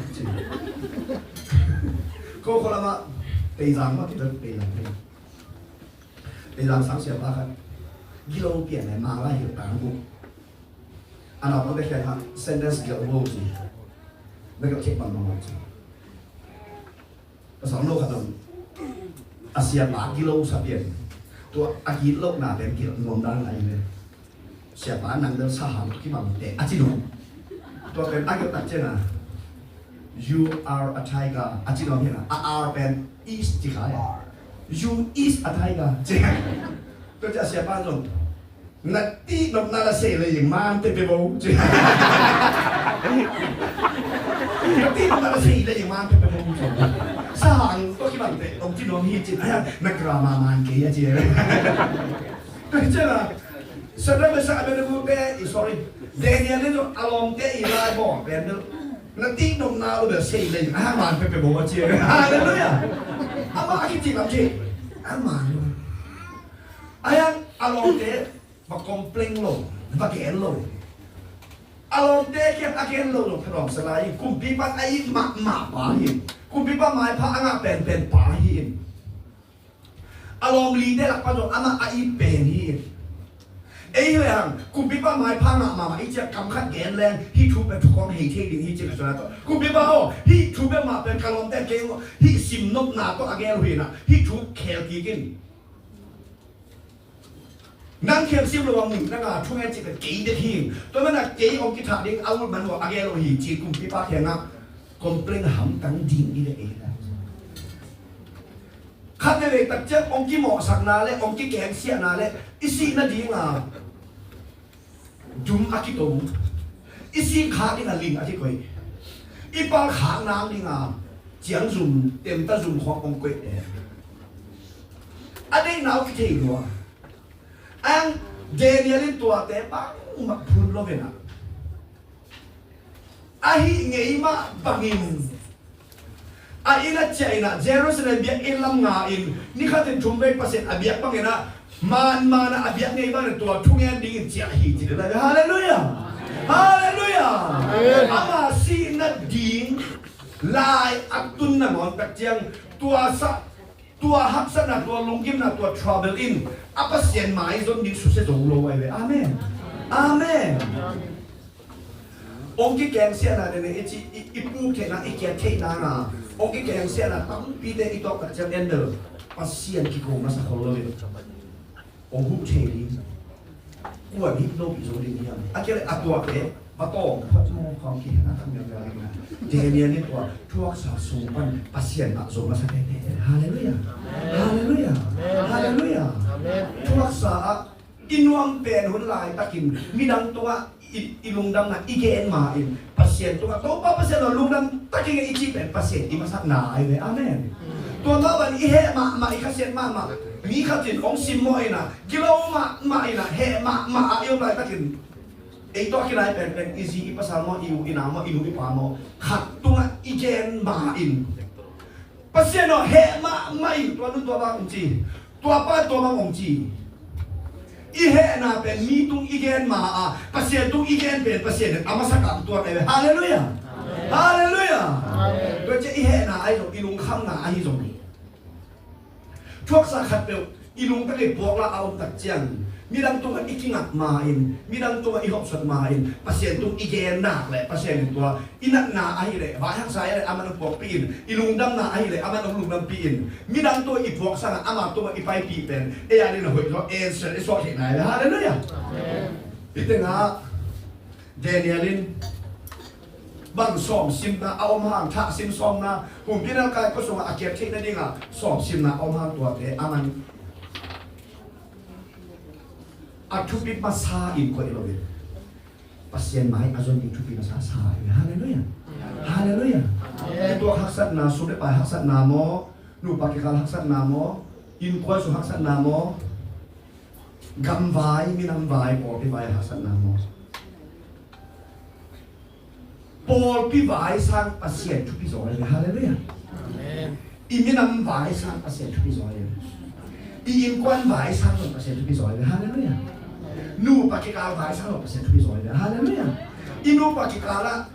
Ko ko lama Teizang ma kibel Teizang thei. Teizang sang siapa khat gilo pian le mang lai hi tang bu. Ana pang te khian ha sentence gil bo ci. Na gil chek bang bang ci. Pasal lo khat om. A siapa gilo sa pian. Tua a gilo na pen gil nuam dan lai le. Siapa nang del sa hang tu ki bang te a ci nuam. Tua pen a gil tak ciang a. You are a tiger. A ci nuam hian a. A R pen is ci khai. You is a tiger. Ci. Tua ci a siapa zong. Na tih nopna la sei le ing man te pe bo. Ci. Na tih nopna la sei le ing man te pe bo. Ci. Sa hang tua ki bang te. Ong ci nuam hi ci. Aya, na grammar man kei a ci. Tua ci la. Sadrak, Mesak, Abednego te, i, sorry. Daniel in a lawmte i lai bawl pen bel. Na tih nopna lo bel sei leng. A man pepe bo a ci. Halleluiah. Amah a kici lam ci. A man lo. A yang a lawmte va complain lo, va gen lo. A lawmte kiang a gen lo lo, Thalawm Salai, kumpipa a it mahmah pa hi. Kumpipa maipha a ngah penpen pa hi. A lawm lite lak pan zong amah a it pen hi. Ei hi le hang, kumpipa maipha ngah mahmah i ciah kam khat gen leng, hih thu pen thu kong hei thei ding hi ci ka suan a tawh. Kumpipa aw, hih thu pen mah pen ka lawmte kei aw, hih simnopna tawh a gel uh hi na, hih thu khel kik in. Nang khel sim lo a mun nang a thu ngen cih pen kei dek hi. Tua man a kei ong kithah ding a ut man uh a gel uh hi ci kumpipa kiangah complain hamtang ding i le ei na. Khat veivei tak ciang ong kimawhsakna le ong kikengsiahna le i sih nadinga dum a kito, i sih khak in a ling a kikoih, i pal khak nang dinga ciang zum, temta zum khawng ong koih te. A deihna uh kithei lua. Ang Daniel in tuate bangmah phun lo ve na. Ahi ngei mah bangin a inn a ciah in a Jerusalem biakinn lam nga in ni khatin thum vei Pasian a biak bangin a man man a a biak ngei bangin tua thungen dingin ciah hi ci ding lai. Halleluiah. Halleluiah. Amen. Ama sihna ding lai a tun nangawn tak ciang tua sa tua haksatna, tua lunggimna, tua trouble in a Pasian maizon ding susia zo lo ai ve. Amen. Amen. Ong kikengsiahna dene i ci i, i puk theihna, i kiat theihna na ong kikengsiahna tampite i tawk tak ciang endel Pasian kiko masa khol lo in. Ong huh thei ding. Kuan hih lopi zo ding hiam? A kele a tuak le va tawng phat maw khawng ki hena khang miang miang ding na. Jeremia ni tua thuaksa sung pan Pasian mah zo masa tete. Halleluiah. Halleluiah. Halleluiah. Thuaksa ah i nuam pen hun laitakin midang tungah i, i lungdamna i gen ma in Pasian tungah Topa Pasian lo lungdam takin i cih pen Pasian i masakna ai ve. Amen. Tua mah ban i heh mahmah i khasiat mahmah Mi khat in hong simmawh in ah, gilo mahmah in ah, heh mahmah ah i om laitakin, ei tawh a kinai penpen, i zi i pasal maw, i u i nau maw, i nu i pa maw, khat tungah i gen ma in, Pasian aw, heh mahmah in, tua nu tua bang hong ci, tua pa tua bang hong ci. I hehna pen mi tung i gen ma a, Pasian tung i gen pen Pasian in a masak ah tuat ahi ve. Halleluiah. Halleluiah. Tua ciang i hehna ahi zong, i lungkhamna ahi zong, thuaksa khatpeuh i lungtang i puak la a om tak ciang, midang tungah i kingak ma in, midang tungah i hopsot ma in, Pasian tung i gen nak leh Pasian in tua i natna ahih leh, vaihaksa ahih leh amah hong puakpih in, i lungdamna ahih leh amah hong lungdampih in, midang tungah i puak sangin amah tungah i paipih pen ei adingin a hoih zaw, answer i suah theihna hi. Halleluiah. Hih tengah Daniel in bang sawmsimna a om hang, thahsim sawmna, humpinelkai kua sungah a kiat theih nadingah sawmsimna a om hang, tuate aman a thupi masa in koih lo in, Pasian mai a zon ding thupi masa sa in. Halleluiah. Halleluiah. Amen. Tua haksatna, sum le pai haksatna maw, nupa kikal haksatna maw, innkuan sung haksatna maw, gamvai, minamvai, pawlpi vai haksatna maw, pawlpi vai sang Pasian thupi zaw hi. Halleluiah. Amen. I minam vai sang Pasian thupi zaw hi. I innkuan vai sang zong Pasian thupi zaw hi. Halleluiah. Nupa kikal vai sang zong Pasian thupi zaw hi. Halleluiah. I nupa kikal ah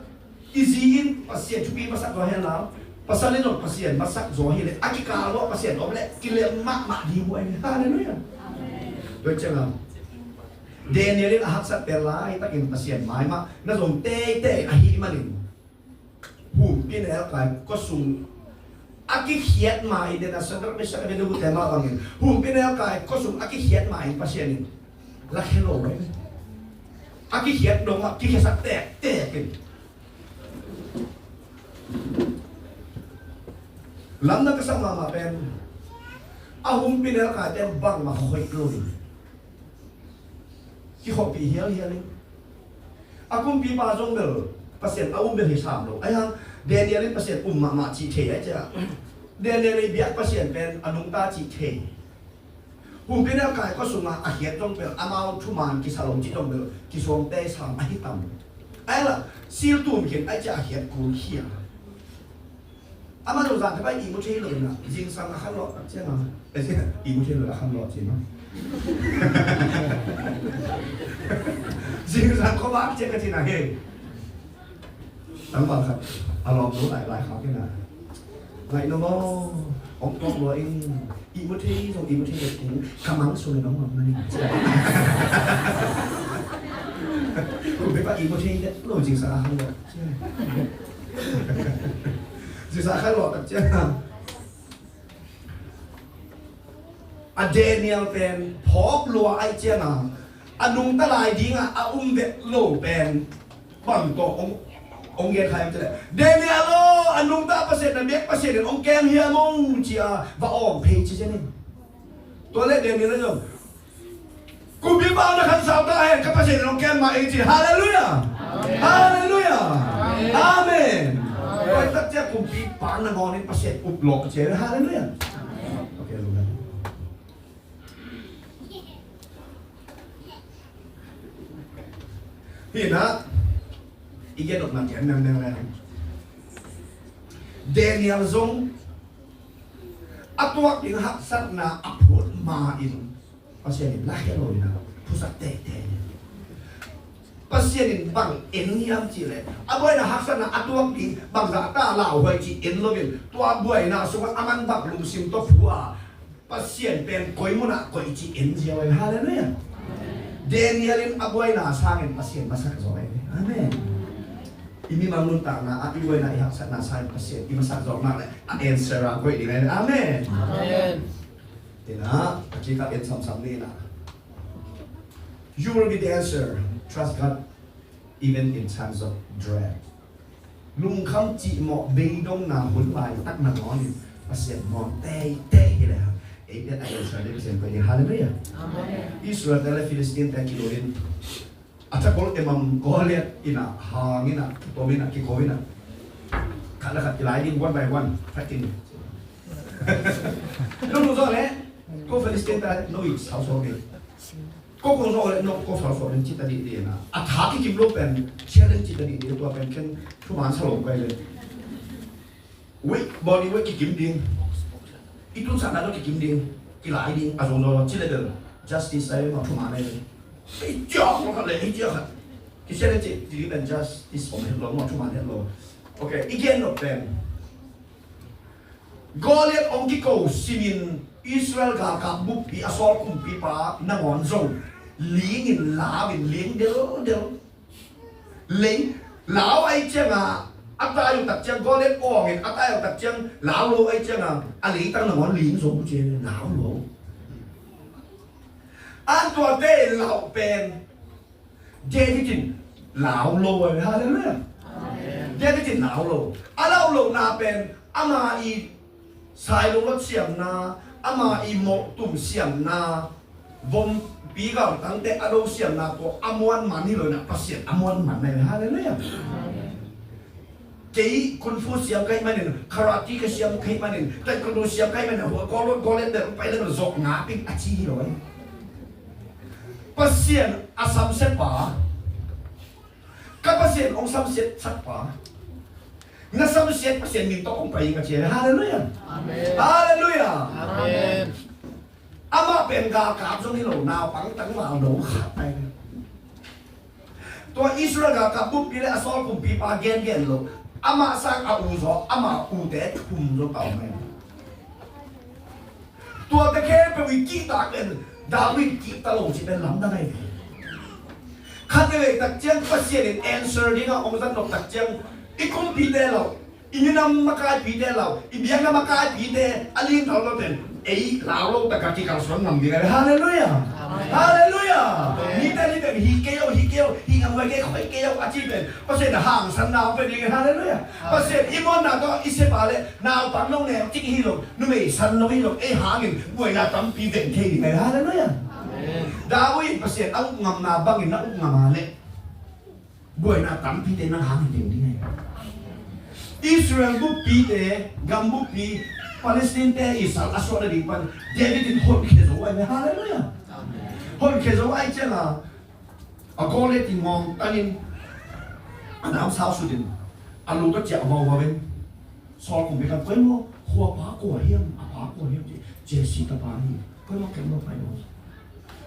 i zi in Pasian thupi masak zaw hi lo. Pasal in zong Pasian masak zaw hi leh, a kikal lo Pasian om leh kilem mahmah ding hi. Halleluiah. Tua ciang a Daniel in a haksat pen laitakin Pasian mai mah na zong teitei ahih manin, humpinelkai kua sung a kikhiat ma in, den a Sadrak, Mesak, Abednego te mah bangin, humpinelkai kua sung a kikhiat ma in Pasian in lakhia lo ve. A kikhiat dong mah kikhiasak tektek in. Lamdang ka sak mahmah pen, a humpinelkai te bangmah hoih lo in, kikholhpih hialhial in. A kumpipa zong bel Pasian a um bel hi sam lo. Ahi hang Daniel in Pasian um mahmah cih thei ahi ciah, Daniel in biak Pasian pen a nungta cih thei. Humpinelkai kua sungah a khiat zong bel amau thuman kisa lo cih zong bel kisuangte sam ahi tam. Ahi lah, sil tum khin ahi ciah a khiat kul khia. Amah zong zan thapai ihmu thei lo in ah, zingsang a khan lawh tak ciang a, eh, ihmu thei lo a khan lawh cin a. Zingsang khuavak ciang ka cin a, hei. Tangval khat a lawm lo lai lai khak in ah, ngaih no maw, ong tuak lua in, ihmu thei zong ihmu thei lo in, ka mang sung in ong mang na ni. Kum peuh pa ihmu thei lo, zingsang a khan lawh. Zingsang a khan lawh tak ciang a, a Daniel pen phawk lua ahih ciang a, a nungta lai ding a a um vet lo pen bang tawh ong, ong gen kha hiam cih leh, Daniel aw, a nungta Pasian, na biak Pasian in ong kem hiam aw, ci a va awng phei ci ciang in. Tua leh Daniel in zong, kumpipa aw, na khansau ta hen, ka Pasian in ong kem mah ing ci. Halleluiah. Halleluiah. Amen. Tua tak ciang kumpipa nangawn in Pasian up lawh ci. Halleluiah. Ok, lungdam. Hi na, i gen nopna kian mengmeng leng, Daniel zong a tuak ding haksatna a phut ma in Pasian in lakhia lo in a, phusak teitei. Pasian in bang en hiam cih leh, a buaina haksatna a tuak ding bangzah ta lauhuai cih en lo in, tua buaina sungah a man bang lungsim tawh phu a, Pasian pen koi munah koih cih en ziau ahi. Halleluiah. Daniel in a buaina sangin Pasian masak zaw ahi. Amen. I mimal nuntakna ah i buaina i haksatna sangin Pasian i masak zaw mah leh a answer a koih ding ahi. Amen. Amen. Ina, a kikal en samsam ni ina. You will be the answer. Trust God even in times of dread. Lungkham cihmawh beidongna hun laitak nangawn in Pasian mawn teitei hi leh, ei pen a answer ding Pasian koih ding. Halleluiah. Amen. Israel te le Philistine te kilawh in, a chapol emam Goliath in a hang in a, kitom in a, kiko in a, khat le khat kilai ding one by one, khat kin. Lungdam zaw leh, Ko Philistine ta no i sau so ke. Ko ko zo le no ko sau so le cita di di na. A tha ki kim lo pen challenge cita di di tua pen ken thuman sa lo kai le. Weight, body weight kikim ding. I tun sa na lo kikim ding. Kilai ding a zo zo ci le del. Justice ai ma thuman ai le. Ei tia ko le ei tia ka. Ki challenge ci di pen justice om lo ma thuman lo. Okay, i gen lo pen. Goliath ong kiko simin Israel galkap buppi a sawl kumpipa nangawn zong lingin lau in ling deldel. Lei lau ai cianga a tai uh tak ciang Goliath awngin a tai uh tak ciang lau lo ai cianga a leitang nangawn ling zong uh ciang lau lo. An tuate lau pen David in lau lo ai, halleluiah. David in lau lo. A lau lo na pen ama i sailung lot siamna, ama i mawhtum siamna, bompi galtangte a do siamna tua a muan man hi lo na Pasian a muan man nai, halleluiah. Kei kung fu siam ka hih manin, karate ka siam ka hih manin, taekwondo siam ka hih manin, hua gawlawt gawlawt deuh pai deuh zawh ngap ing a ci hi lo. Pasian a samsiat pa, ka Pasian hong samsiat sak pa, na samsiat Pasian min tawh hong pai ing a ci. Halleluiah. Amen. Halleluiah. Amen. Amah pen galkap zong hi lo, naupang tangval no khat pai. Tua Israel galkap buppi le a sawl kumpipa gengen lo. Amah sang a u zaw, ama ute thum zaw tau mai. Tuate khempeuh i kihtak pen David kihta lo ci pen lamdang ai. Khat vei tak ciang Pasian in answer ding a hong zat nop tak ciang i kumpite lo. I minam makaipite lau, i biakna makaipite a lin thau lo pen ei lau lo taka kikalsuan ngam ding a, halleluiah. Halleluiah. Mite ni pen hi kei o, hi kei o, hi ngam huai kei, huai kei o a ci pen Pasian a hangsanna hong pe ding a, halleluiah. Pasian i muanna tawh i sepa le naupang lo neu cik hi lo, numei san lo hi lo, ei hangin buaina tampi veng thei ding a, halleluiah. David in Pasian a uk ngamna bangin na uk ngam a leh buaina tampite nang hang hi teng ding a hi. Israel buppite, gam buppi, Palestine-te i sal a suahna ding pan David in honkhia zo ai ve, halleluiah. Honkhia zo ai cianga a Goliath in ngawng tanin a namsau sutin a lu tawh ciah vauvauvin Saul kumpi kan koi maw, hua pa kua hiam, a pa kua hiam ci, Jesse tapa hi, koi maw keng maw pai maw.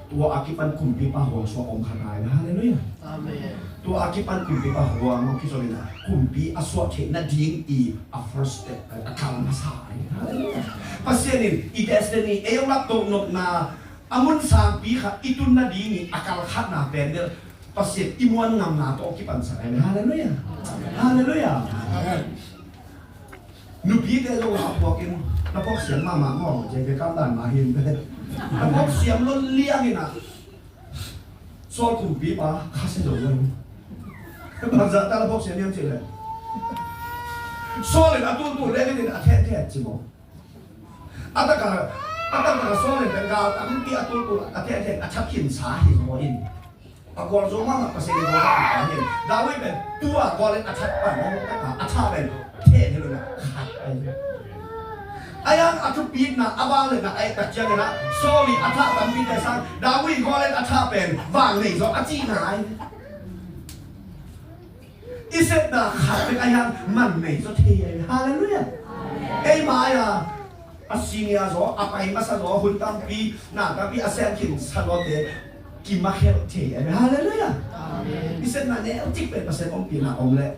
Tua a kipan kumpipa huang suak om khat ai, halleluiah. Amen. Tua a kipan kumpipa huang om kizom in kumpi a suah theih nading i a first step, a kal masa ai, halleluiah. Pasian in i destiny ei hong laptoh nopna a mun sangpi khat i tun nading i a kal khatna pen del Pasian i muan ngamna tawh kipansak ai, halleluiah. Halleluiah. Amen. Nupite zong a puakin na puak siam mahmah maw, J K Kamdan mah hin pe. Na puak siam lo liangin ah Saul kumpipa khasia zo lo. Bangzah ta na puak siam hiam cih leh Saul in a tultul lengin a thehthet ci maw. A taka, a taka Saul in gal tampi a tultul a thehthet a thak khinsa hi maw in. A gualzo mahmah Pasian in gualzo mahmah hi. David pen tua gual in a that pan a that pen then hi lo na khat ai. A yang a thupitna a vangliatna a et tak ciangin ah Saul in a thah tampite sang David gual in a thah pen vang nei zaw a cihna ai. I sepna khat bek a yang man nei zaw thei ai. Halleluiah. Ei mai-a a senior zaw, a pai masa zaw, hun tampi, na tampi a sem khin sa zawte kimakhelh thei a hi. Halleluiah. Amen. I sepna neu cik pen Pasian ompihna om leh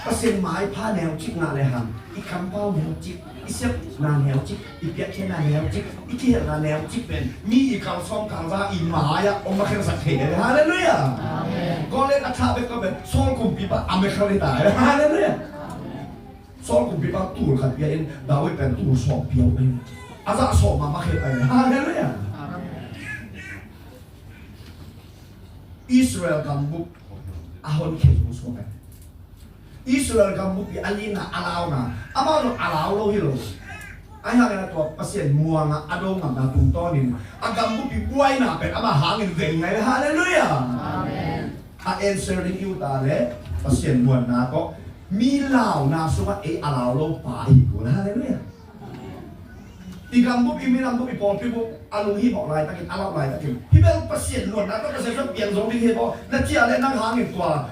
Pasian maipha neu cik ngah lehang i kampau neu cik, i sepna neu cik, i piakkhiatna neu cik, i kihelhna neu cik pen mi i kalsawm kalva i mai-ah om makhelhsak thei a hi. Halleluiah. Amen. Goliath a thah bek ko pen Saul kumpipa a makhelh hi ta a hi. Halleluiah. Saul kumpipa tul khat pia in David pen tul sawm pia uh hi. A zah sawm mahmah khe pai. Halleluiah. Israel gambup a honkhia zo suak pen Israel gambup i a lina a launa amau lo a lau lo hi lo. Ahi hangin a tua Pasian muanga a do ngamna tungtawnin a gambup i buaina pen amah hangin veng ngai. Halleluiah. Amen. A answer ding i uh ta le Pasian muanna tawh mi launa sungah ei a lau lo pa i hi kul. Halleluiah. I gam bup, i minam bup, i pawlpi bup a lunghimawh laitakin, a lauh laitakin, hih bel Pasian luanna tawh Pasian sung piang zo ding hi maw? Na ci a leh nang hangin tua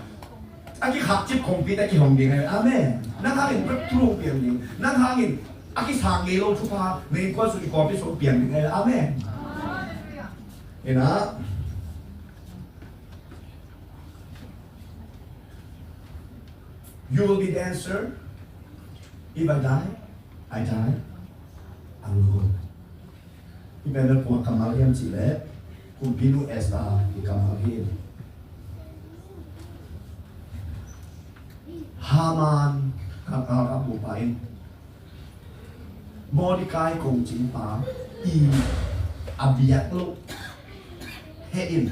a kikhakcip kongpite kihong ding hi. Amen. Nang hangin breakthrough piang ding, nang hangin a kisang ngei lo thupha na innkuan sung, i pawlpi sung piang ding hi. Amen. Ina, you will be the answer. If I die, I die alone. Hih pen bel kua kammal hiam cih leh, kumpinu Esther ii kammal hi. Haman, ka, ka, ka bupa in Mordecai kongcingpa ii a biak loh heh in,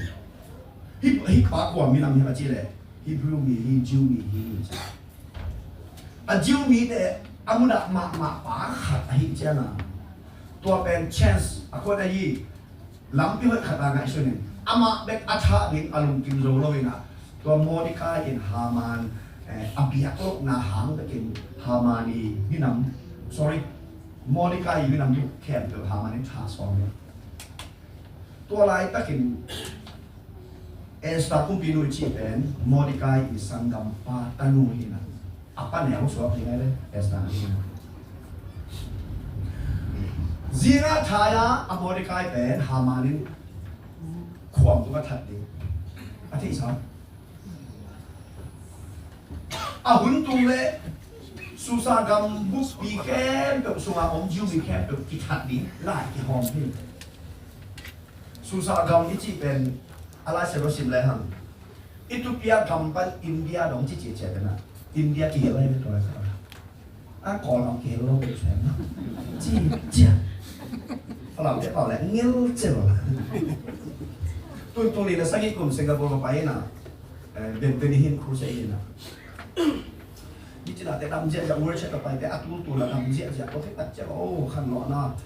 hih, hih pa kua minam hiam a cih leh, Hebrew mi hi, Jew mi hi. A Jew mite a mudah mahmah pa khat ahih ciangin, tua pen chance a kuan ahi, lampi hoih khat a ngaihsun in, amah bek a thah ding a lungkim zo lo in ah, tua Mordecai in Haman, eh, a biak lohna hang bekin Haman ii minam, sorry, Mordecai ii minam khempeuh Haman in thah sawm hi. Tua laitakin Esther kumpinu i cih pen Mordecai ii sanggampa tanu hi in ah, a pa neu suak ding hi leh Esther hi in ah. Zing a thai a, a Mordecai pen Haman in khuam tung a that ding a theihsa. A hun tung leh Susa gam buppi khempeuh sunga om Jew mi khempeuh kithat ding lai kihawm hi. Susa gam i cih pen a Lai Siangtho sim lehang, Ethiopia gam pan India dong ci ciacia pen ah, India kihel lai tua lai sa. A Kawlgam kihel lo deuh se na. Ci cia. Falam te pau le ngel cel. Tun tul nih le sagih kum Singapore va pai in ah, eh, Benny Hinn crusade in ah, mi cina te dam ziahziah, worship ka pai te a tultul a dam ziahziah, tua khit tak ciang, oh, khanlawhna,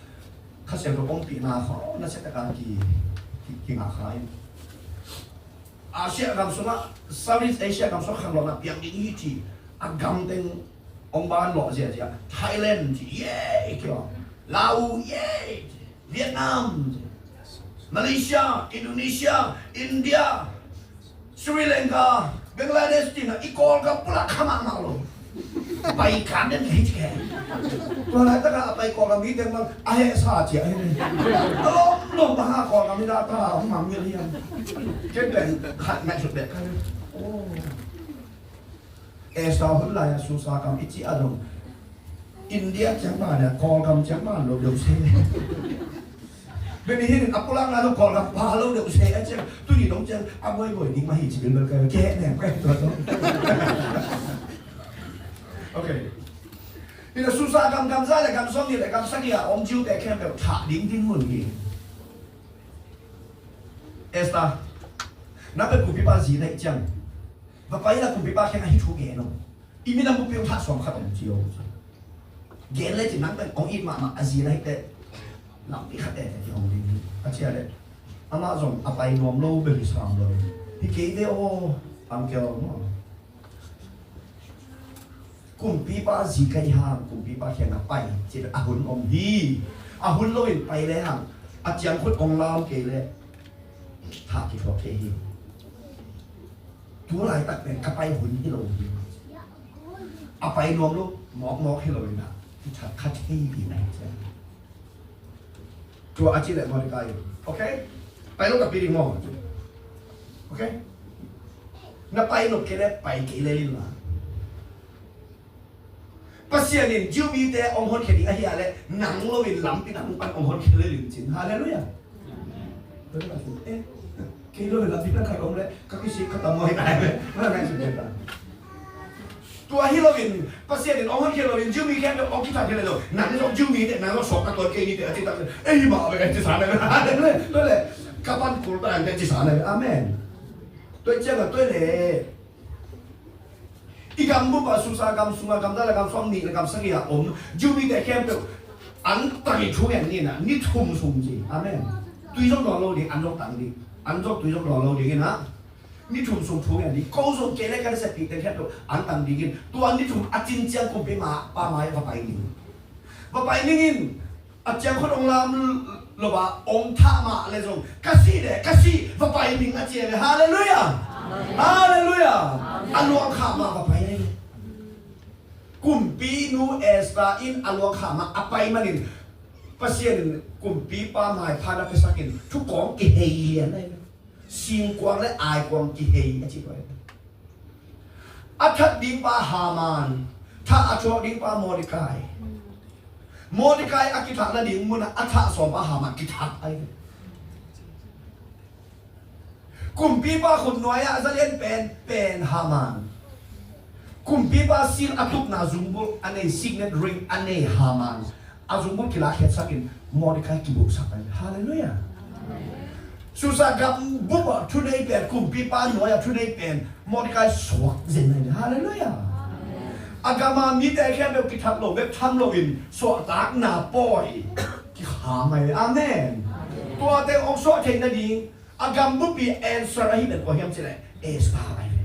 Kha Siangtho ompihna khaw na sia taka ki, ki, kingah kha in. Asia gam sungah, Southeast Asia gam sungah khanlawhna piang ding hi ci, a gam teng hong ban lawh ziahziah. Thailand ci, yay, kio. Laos, yay, ci. Vietnam ci. Malaysia, Indonesia, India, Sri Lanka, Bangladesh ci-in ah i Kawlgam pulak kha mahmah lo. Pai kan den kei ci kei. Tua laitak a pai Kawlgam mi teng bang a hehsa ci a hi. A lawm lawm bang a Kawlgam mi dah ta hong mang ngel hiam. Kei pen khat ngaihsut bek ka hi. Oh. Esther hun lai a Susa gam i cih a dong, India ciang man a, Kawlgam ciang man lo deuh se. Benny Hinn a pulakna dong Kawlgam pa lo deuh se a ciang, tuni dong ciang a buaibuai ding mah hi ci bilbel ka hi, kei nem ka hi tua dong. Ok. Hi na Susa gam, gam za le gam sawm nih le gam sagih a om Jew te khempeuh thah ding dinmun hi. Esther, na pen kumpipa zi na hih ciang, va pai in a kumpipa kiangah hih thu gen o. I minam buppi hong thah sawm khat om ci o. Gen le ci, nang pen hong it mahmah a zi na hih teh, lampi khat tete ci hong ding hi a ci a leh, amah zong a pai nuam lo bel hi sam lo. Hi kei ve aw, uncle maw. Kumpipa zi ka hih hang kumpipa kiangah pai ci a hun om hi. A hun loin pai le hang a ciangkhut hong lam kei leh thah kithuah kei hi. Tu laitak pen ka pai hun hi lo hi. A pai nuam lo, mawkmawk hi lo in ah, kithat kha thei hi na hi ciang. Tua a cih leh Mordecai, ok? Pai lo ka pi ding maw? Ok? Na pai nop kei leh pai kei lel in la. Pasian in Jew mite hong honkhia ding ahih leh nang loin lampi nang pan hong honkhia lel in cin. Halleluiah. Eh, kei loin lampi pan khat om leh ka kisik ka tam maw hi tai leh. Tua hi loin, Pasian in hong honkhia loin, Jew mi khempeuh hong kithat hi lo. Nang zong Jew mi teh, nang zong suak ka tuan kei ni teh, a ci tak. Ei mah ve, a ci sa na ve. Tua leh, ka pan kul ta ang teh ci sa na ve. Amen. Tua ciang a tua leh, i gam bup a Susa gam sunga gam za le gam sawm nih le gam sagih a om Jew mi te khempeuh an tang in thu ngen ni na, ni thum sung ci. Amen. Tui zong dawn lo ding, an zong tang ding. An zong tui zong dawn lo ding in a. Ni thum sung thu ngen ding, ko zong kei le ka nasep pih teng khempeuh an tang ding in, tua ni thum a cin ciang kumpipa mai va pai ning. Va pai ning in, A ciang khut hong lam lo a, hong thah mah le zong, "Ka si le, ka si, va pai ning," a ci a ve. Halleluiah. Halleluiah. A luang khah mah va pai a ve. Kumpinu Esther in a luang khah mah a pai manin Pasian in kumpipa maipha na piasakin thukawng kihei lian a ve. Singkuang le aikuang kihei a ci pah hi. A that ding pa Haman, thah a thuak ding pa Mordecai. Mordecai a kithah nading munah a thah sawm pa Haman kithah ahi. Kumpipa khutnuai ah zalian pen pen Haman. Kumpipa sil a tupna zungbulh a nei, signet ring a nei Haman. A zungbulh kilakhiatsakin Mordecai kibulhsak ahi. Halleluiah. Susa gam bup ah thunei pen, kumpipa nuai ah thunei pen Mordecai suak zen ahi. Halleluiah. A gam a mite khempeuh kithat lo bek tham loin suahtakna pawi kikham ahi. Amen. Tuate hong suah theih nading a gam bup i answer ahi pen kua hiam cih leh Esther ahi.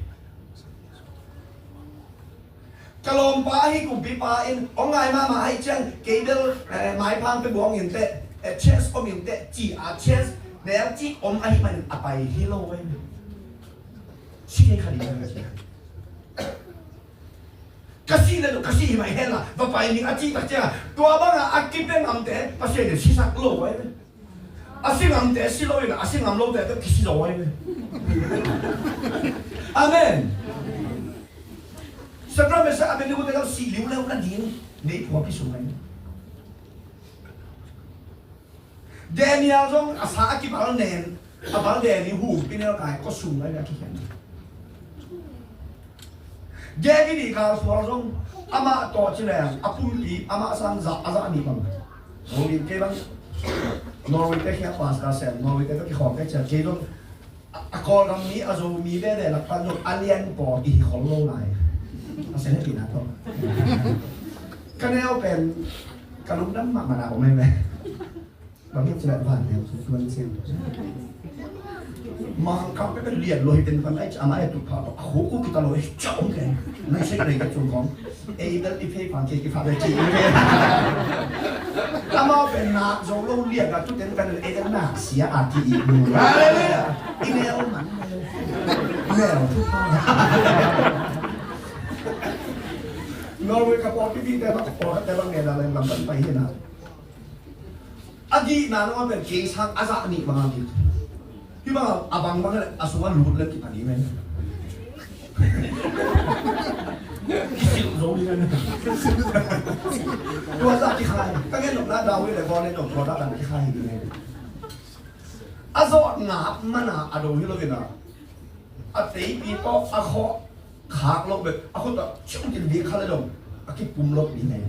Ka lawmpa ahi kumpipa in hong ngai mahmah ahi ciang, kei bel, eh, maipha pia buang in teh, eh, chance om in teh ci a, chance neu ci om ahi manin a pai hi lo ahi. Si kei kha ding ka si. Ka si le lo, ka si hi mai hen la, va pai ning a cih tak ciang, tua bang a a kipia ngamte Pasian in sisak lo ahi. A si ngamte si lo in, a si ngam lote bek kisi zo ahi ve. Amen. Shadrach, Meshach, Abednego te zong si liu leu na ding, meiphuapi sung ahi. Daniel zong a sa a kibal nen, a bal den i humpi neu kai kua sung ahi a kikhen. David i galsual zong amah tawh ci leng a pumpi amah sang zah, a zah nih bang. Norway te bang, Norway te khia pastor sem, Norway te bang kikhawm te cian kei zong a, a Kawlgam mi, a Zomi veve lak pan zong a lian pawl i hi khol lo lai. A sen he pi na tawh. Ka neu pen ka lungdam mahmah na om ei ve. Bang hiam cih leh van neu sung tuan sin. Mangkang pek lian lo hi ten pan ai, a mai a tup pha tawh a khuk uh kita lo hi, ciah om kei. Nai sek nei ka cung kong. Ei bel i phei pang kei ki pha bel ki. Amau pen nak zo lo lian a tu ten pen ei bel nak sia a ki i mu. Halleluiah. I neu man. Neu tu pha. Norway ka pawlpi te bang, pawlkhat te bang ngen a leng lam pan pai hi na. A gihna nong a pen kei sang a zah nih bang a gih. Hih bang a bang bang le a sung a lut le kipha ding le. Kisilh zo ding le. Tua zah kikhai. Ka gen nopna David le Goliath nong tua zah dan kikhai ding le. A zawh ngap mana a do hi lo in a. A teipi tawh a khawh khak lo bek a khut a ciung tin ding kha le dong a kipum lo ding le.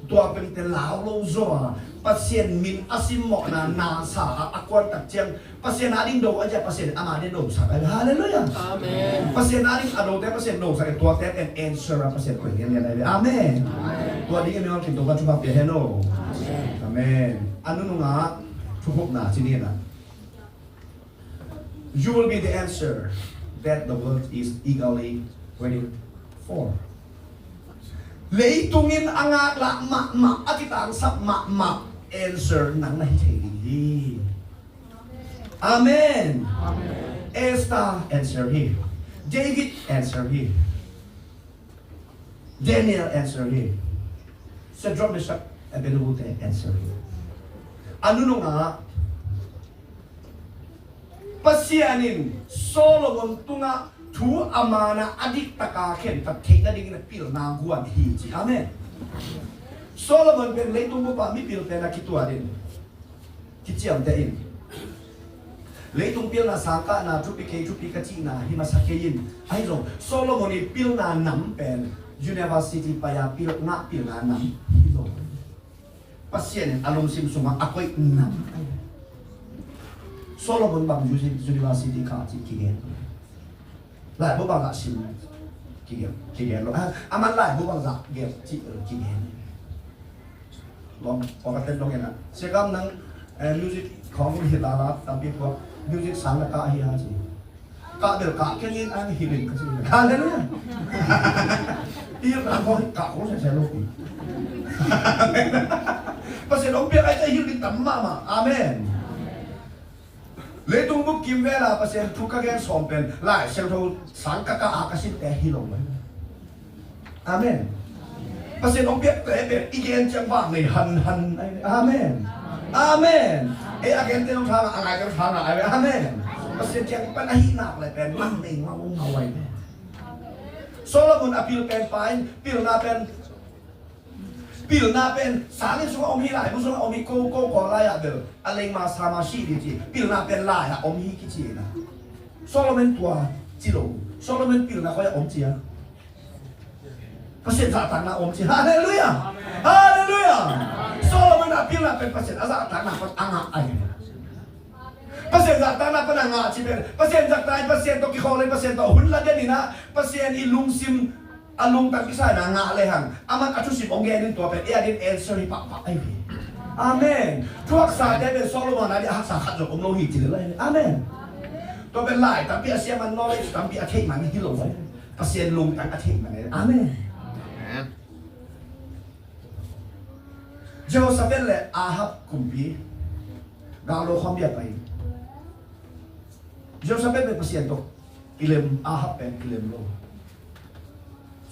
Tua pente lau lo zaw a, Pasian min a simmawhna na sa a, a kuan tak ciang Pasian a ding do a, cia Pasian ama ding do sak a. Halleluiah. Amen. Pasian a ding a do te Pasian do sak a, tua te pen answer a Pasian koih lian lian a. Amen. Amen. Tua ding in mi ol kin to ka thupak pia hen o. Amen. Amen. A nunung a thupukna ci ni na. You will be the answer that the world is eagerly waiting for. Leitung in a ngaklah mahmah, a kitangsap mahmah answer nang na hi thei ding hi. Amen. Amen. Esther answer hi. David answer hi. Daniel answer hi. Shadrach, Meshach, Abednego te answer hi. A nunung ah Pasian in Solomon tungah thu a man a, a diktaka khentat theih nadingin a pilna guan hi ci. Amen. Solomon pen leitung bup ah mipil pen a kituat in kiciamteh in. Leitung pilna sangkahna thupi kei, thupi ka cihna hi masa kei in. Ahi zong Solomon i pilna nam pen university pai a pil, ngah pilna nam hi lo. Pasian in a lungsim sungah a koih nam. Solomon bang uni-, university kah cih kigen. Laibu bang a sim kigen, kigen lo. Ah, aman laibu bang zah gen cih kigen. Long, pawlkhat ten dong ena. Siakam nang, eh, music khawng hi lala, tampi pawh music sang na kah hi a ci. Kah bel kah kei in an hi rin ka ci. Halleluiah. Hilhna khawng hi kah khawng sese lo pi. Pasian hong piak ai ciah hilh ding tam mahmah. Amen. Leitung bup kimvel a Pasian thu ka gen sawm pen Lai Siangtho sang ka kah a ka sinte hi lo mai. Amen. Pasian hong piakte pen i gen ciang vang nei hanhan ai ve. Amen. Amen. Ei a gente zong tha ngah, a ngaite zong tha ngah ai ve. Amen. Pasian kiang pan ahih nak leh pen mang nei ngaungau ai ve. Solomon a pil pen pa in, pilna pen, pilna pen sang inn sungah om hi, laibu sungah om hi, ko ko ko lai-ah bel a leima sama sih ding ci. Pilna pen lai-ah om hi kici hi na. Solomon tua ci lo. Solomon pilna koi-ah om ci a? Pasian zahtakna om ci. Halleluiah. Halleluiah. Solomon a pilna pen Pasian a zahtakna pan a ngah ai. Pasian zahtakna pan a ngah ci pen, Pasian zahtak, Pasian tawh kikhawl in, Pasian tawh hun la den in ah, Pasian i lungsim a lungtang kisa in a ngah lehang, aman a thusim hong gen in tua pen ei a ding answer hi pahpah ai ve. Amen. Thuaksate pen Solomon a ding a haksa khat zong om lo hi ci lel ai ve. Amen. Tua pen lai tampi a siam man, knowledge tampi a theih man hi lo ai. Pasian lungtang a theih man ai. Amen. Amen. Jehoshaphat le Ahab kumpi galdo khawm bia pai. Jehoshaphat pen Pasian tawh kilem, Ahab pen kilem lo.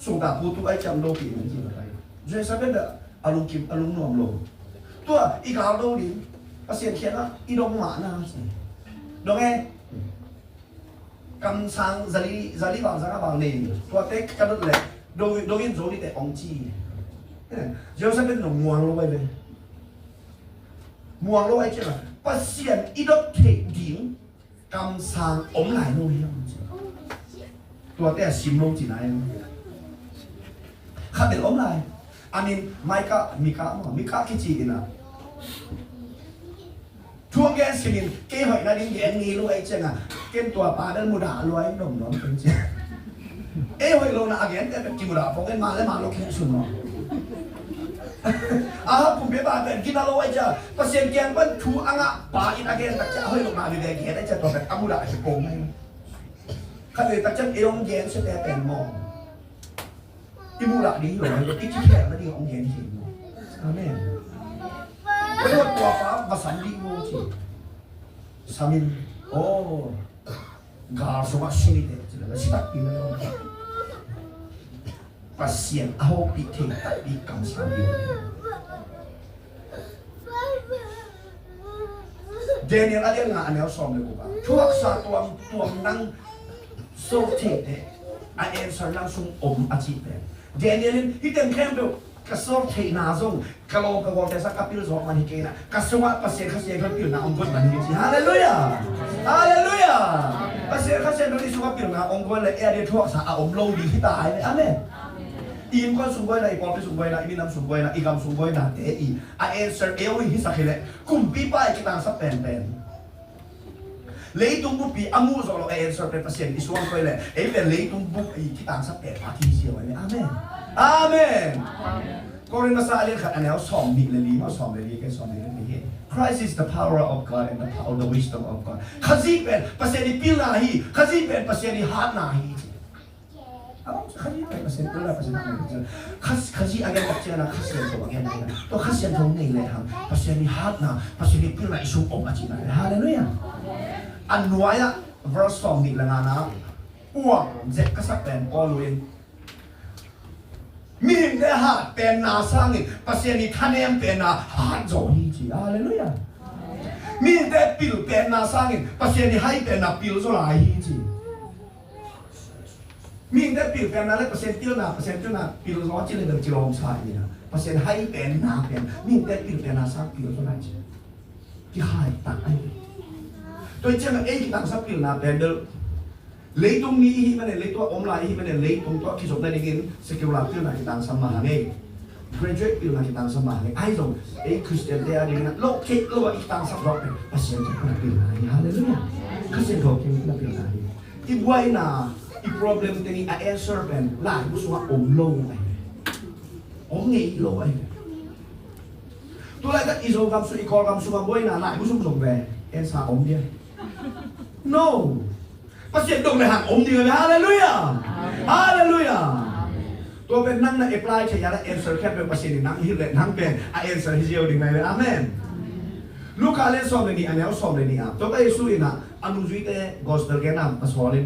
Sungta putu ai ciang do pi in ci pai. Jehoshaphat pen a lungkim, a lungnuam lo. Tua i galdo ding Pasian kiangah i dong mahna ci. Dong e. Kamsang zali, zali bang zanga bang nei. Tuate ka dot leh do, do in zo ni te ong ci. Jerusalem no muang lo ai ve. Muang lo ai ciang a Pasian i dot theih ding kamsang om lai lo hi ong ci. Tuate a sim lo ci nai. Khat bel om lai. A min Micah, Micah maw, Micah kici in a. Thu hong gen simin, kei hoih nading gen ngei lo ai ciang a, ken tua pa bel mudah lua in dong dong ken ci. Ei hoih lo na a gente bek kimudah pong in, mah le mah lo khen sum lo. Ahab kumpipa pen gina lo ai ciang, Pasian kiang pan thu a ngah pa in a gen tak ciang, a hoih lo na mi bek gen ai ciang tua bek a mudah hi pong ai. Khat vei tak ciang ei hong gen siate pen maw. I mudah ding hi lo, i kikhel nading hong gen hi lo. Amen. Tua tua pa va sam dih maw ci. Samin, oh, gal sungah sui deh ci la, si takpi na lo. Pasian a hopih thei takpi kamsang dih. Daniel a lian nga a neu sawm le guk ah, thuaksa tuamtuam nang sawt theih teh a answer nang sung om a cih pen. Daniel in hih teng khempeuh ka sawt theihna zong ka lawm ka gualte sang ka pil zawk man hi kei na, ka sungah Pasian Kha Siangtho pilna hong guan man hi ci. Halleluiah. Halleluiah. Pasian Kha Siangtho i sungah pilna hong guan le ei a dia thuaksa a om lo ding hi ta ai ve. Amen. I innkuan sung buaina, i pawlpi sung buaina, i minam sung buaina, i gam sung buainate i a answer ei hong hisak hi leh kumpipa i kitangsap penpen. Leitung bup i a muh zawh lo a answer pen Pasian i suang koi leh ei pen leitung bup i kitangsap pen a thi sia vai leh. Amen. Amen. Korin masa a lian khat a neu sawm nih le li maw, sawm le li, kei sawm nih le li hi. Christ is the power of God and the power, the wisdom of God. Khazih pen Pasian i pilna hi, Khazih pen Pasian i hatna hi. Khazih a gen tak ciangin Kha Siangtho a gen hi. Tua Kha Siangtho nei lehang Pasian i hatna, Pasian i pilna i sung om a cihna. Halleluiah. A nuai-ah verse sawm nih le ngana uang zek ka sak pen Paul in mihingte hat penna sangin Pasian i thanem penna hat zaw hi ci. Halleluiah. Mihingte pil penna sangin Pasian i hai penna pil zaw lai hi ci. Mihingte pil penna le Pasian pilna, Pasian pilna pil zaw ci le bel ci lawm sa hi na. Pasian hai penna pen mihingte pil penna sang pil zaw lai ci. Kihai tak ai. Tua ciang ei kitangsap pilna pen bel leitung mi ihi manin, leitung a om lai ihi manin, leitung tua kizop nadingin secular pilna kitangsap mah hang ei. Graduate pilna kitangsap mah hang ei. Ai zong ei Christian te a dingin a lo kei lo a kitangsap lo pen Pasian te pilna hi. Halleluiah. Kha Siangtho kei pilna hi. I buaina, i problem teng i a answer pen laibu sungah om lo ai. Om ngei lo ai. Tulaitak i Zogam sung, i Kawlgam sungah buaina laibu sung zong ve answer om dia? No. Pasian dong le hang om ding ai. Halleluiah. Halleluiah. Tua pen nang na apply thei a, na answer khempeuh Pasian in nang hilh leh nang pen a answer hi ziau ding hi ve. Amen. Luka lian sawm le nih, a neu sawm le nih ah, Topa Jesu in ah a nungzuite gospel genna a sawl in,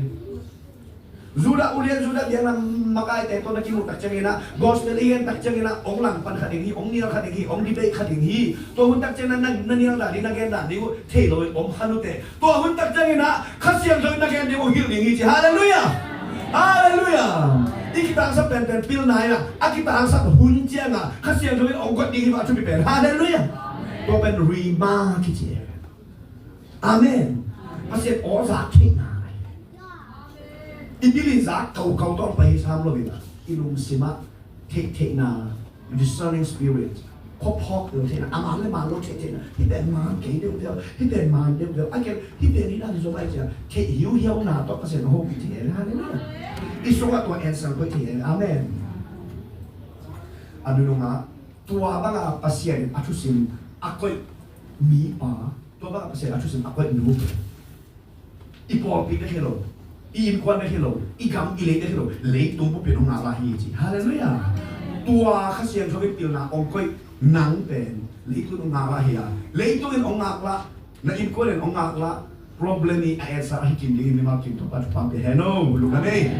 Judah ulian, Judah biakna makaite tawh na kimuh tak ciangin ah, gospel i gen tak ciangin ah, hong langpan kha ding hi, hong nial kha ding hi, hong debate kha ding hi. Tua hun tak ciangin ah na, na nial dan ding, na gen dan ding uh thei lo in om kha uh teh, tua hun tak ciangin ah Kha Siangtho in na gen ding uh hilh ding hi ci. Halleluiah. Halleluiah. I kitangsak penpen pilna in ah, a kitangsak hun ciang ah Kha Siangtho in hong guat ding hi vah, thupi pen. Halleluiah. Tua pen rhema kici. Amen. Pasian aw zak theihna. I bil in zak kaukau tawh pai hi sam lo in ah, i lungsim ah theihtheihna, discerning spirit, khuaphawk lo theihna, a man le man lo theihtheihna. Hih pen man kei deuh deuh, hih pen man deuh deuh, a kei hih pen hi dan hi zaw bai cia, theih hiuhiauna tawh Pasian a hopih thei hi. Halleluiah. I sungah tua answer koih thei hi. Amen. A nunung ah tua bangah Pasian in a thusim a koih mipa, tua bangah Pasian a thusim a koih nu, i pawlpi bek hi lo, i innkuan bek hi lo, i gam i lei bek hi lo, leitung bup in hong ngak lai hi ci. Halleluiah. Tua Kha Siangtho in pilna hong koih nang pen leitung hong ngak lai hi a, leitung in hong ngak lah, na innkuan in hong ngak lah, problem i a answer ahi kim ding in mimal kim tawh pan thupha pia hen aw. Lungdam ei.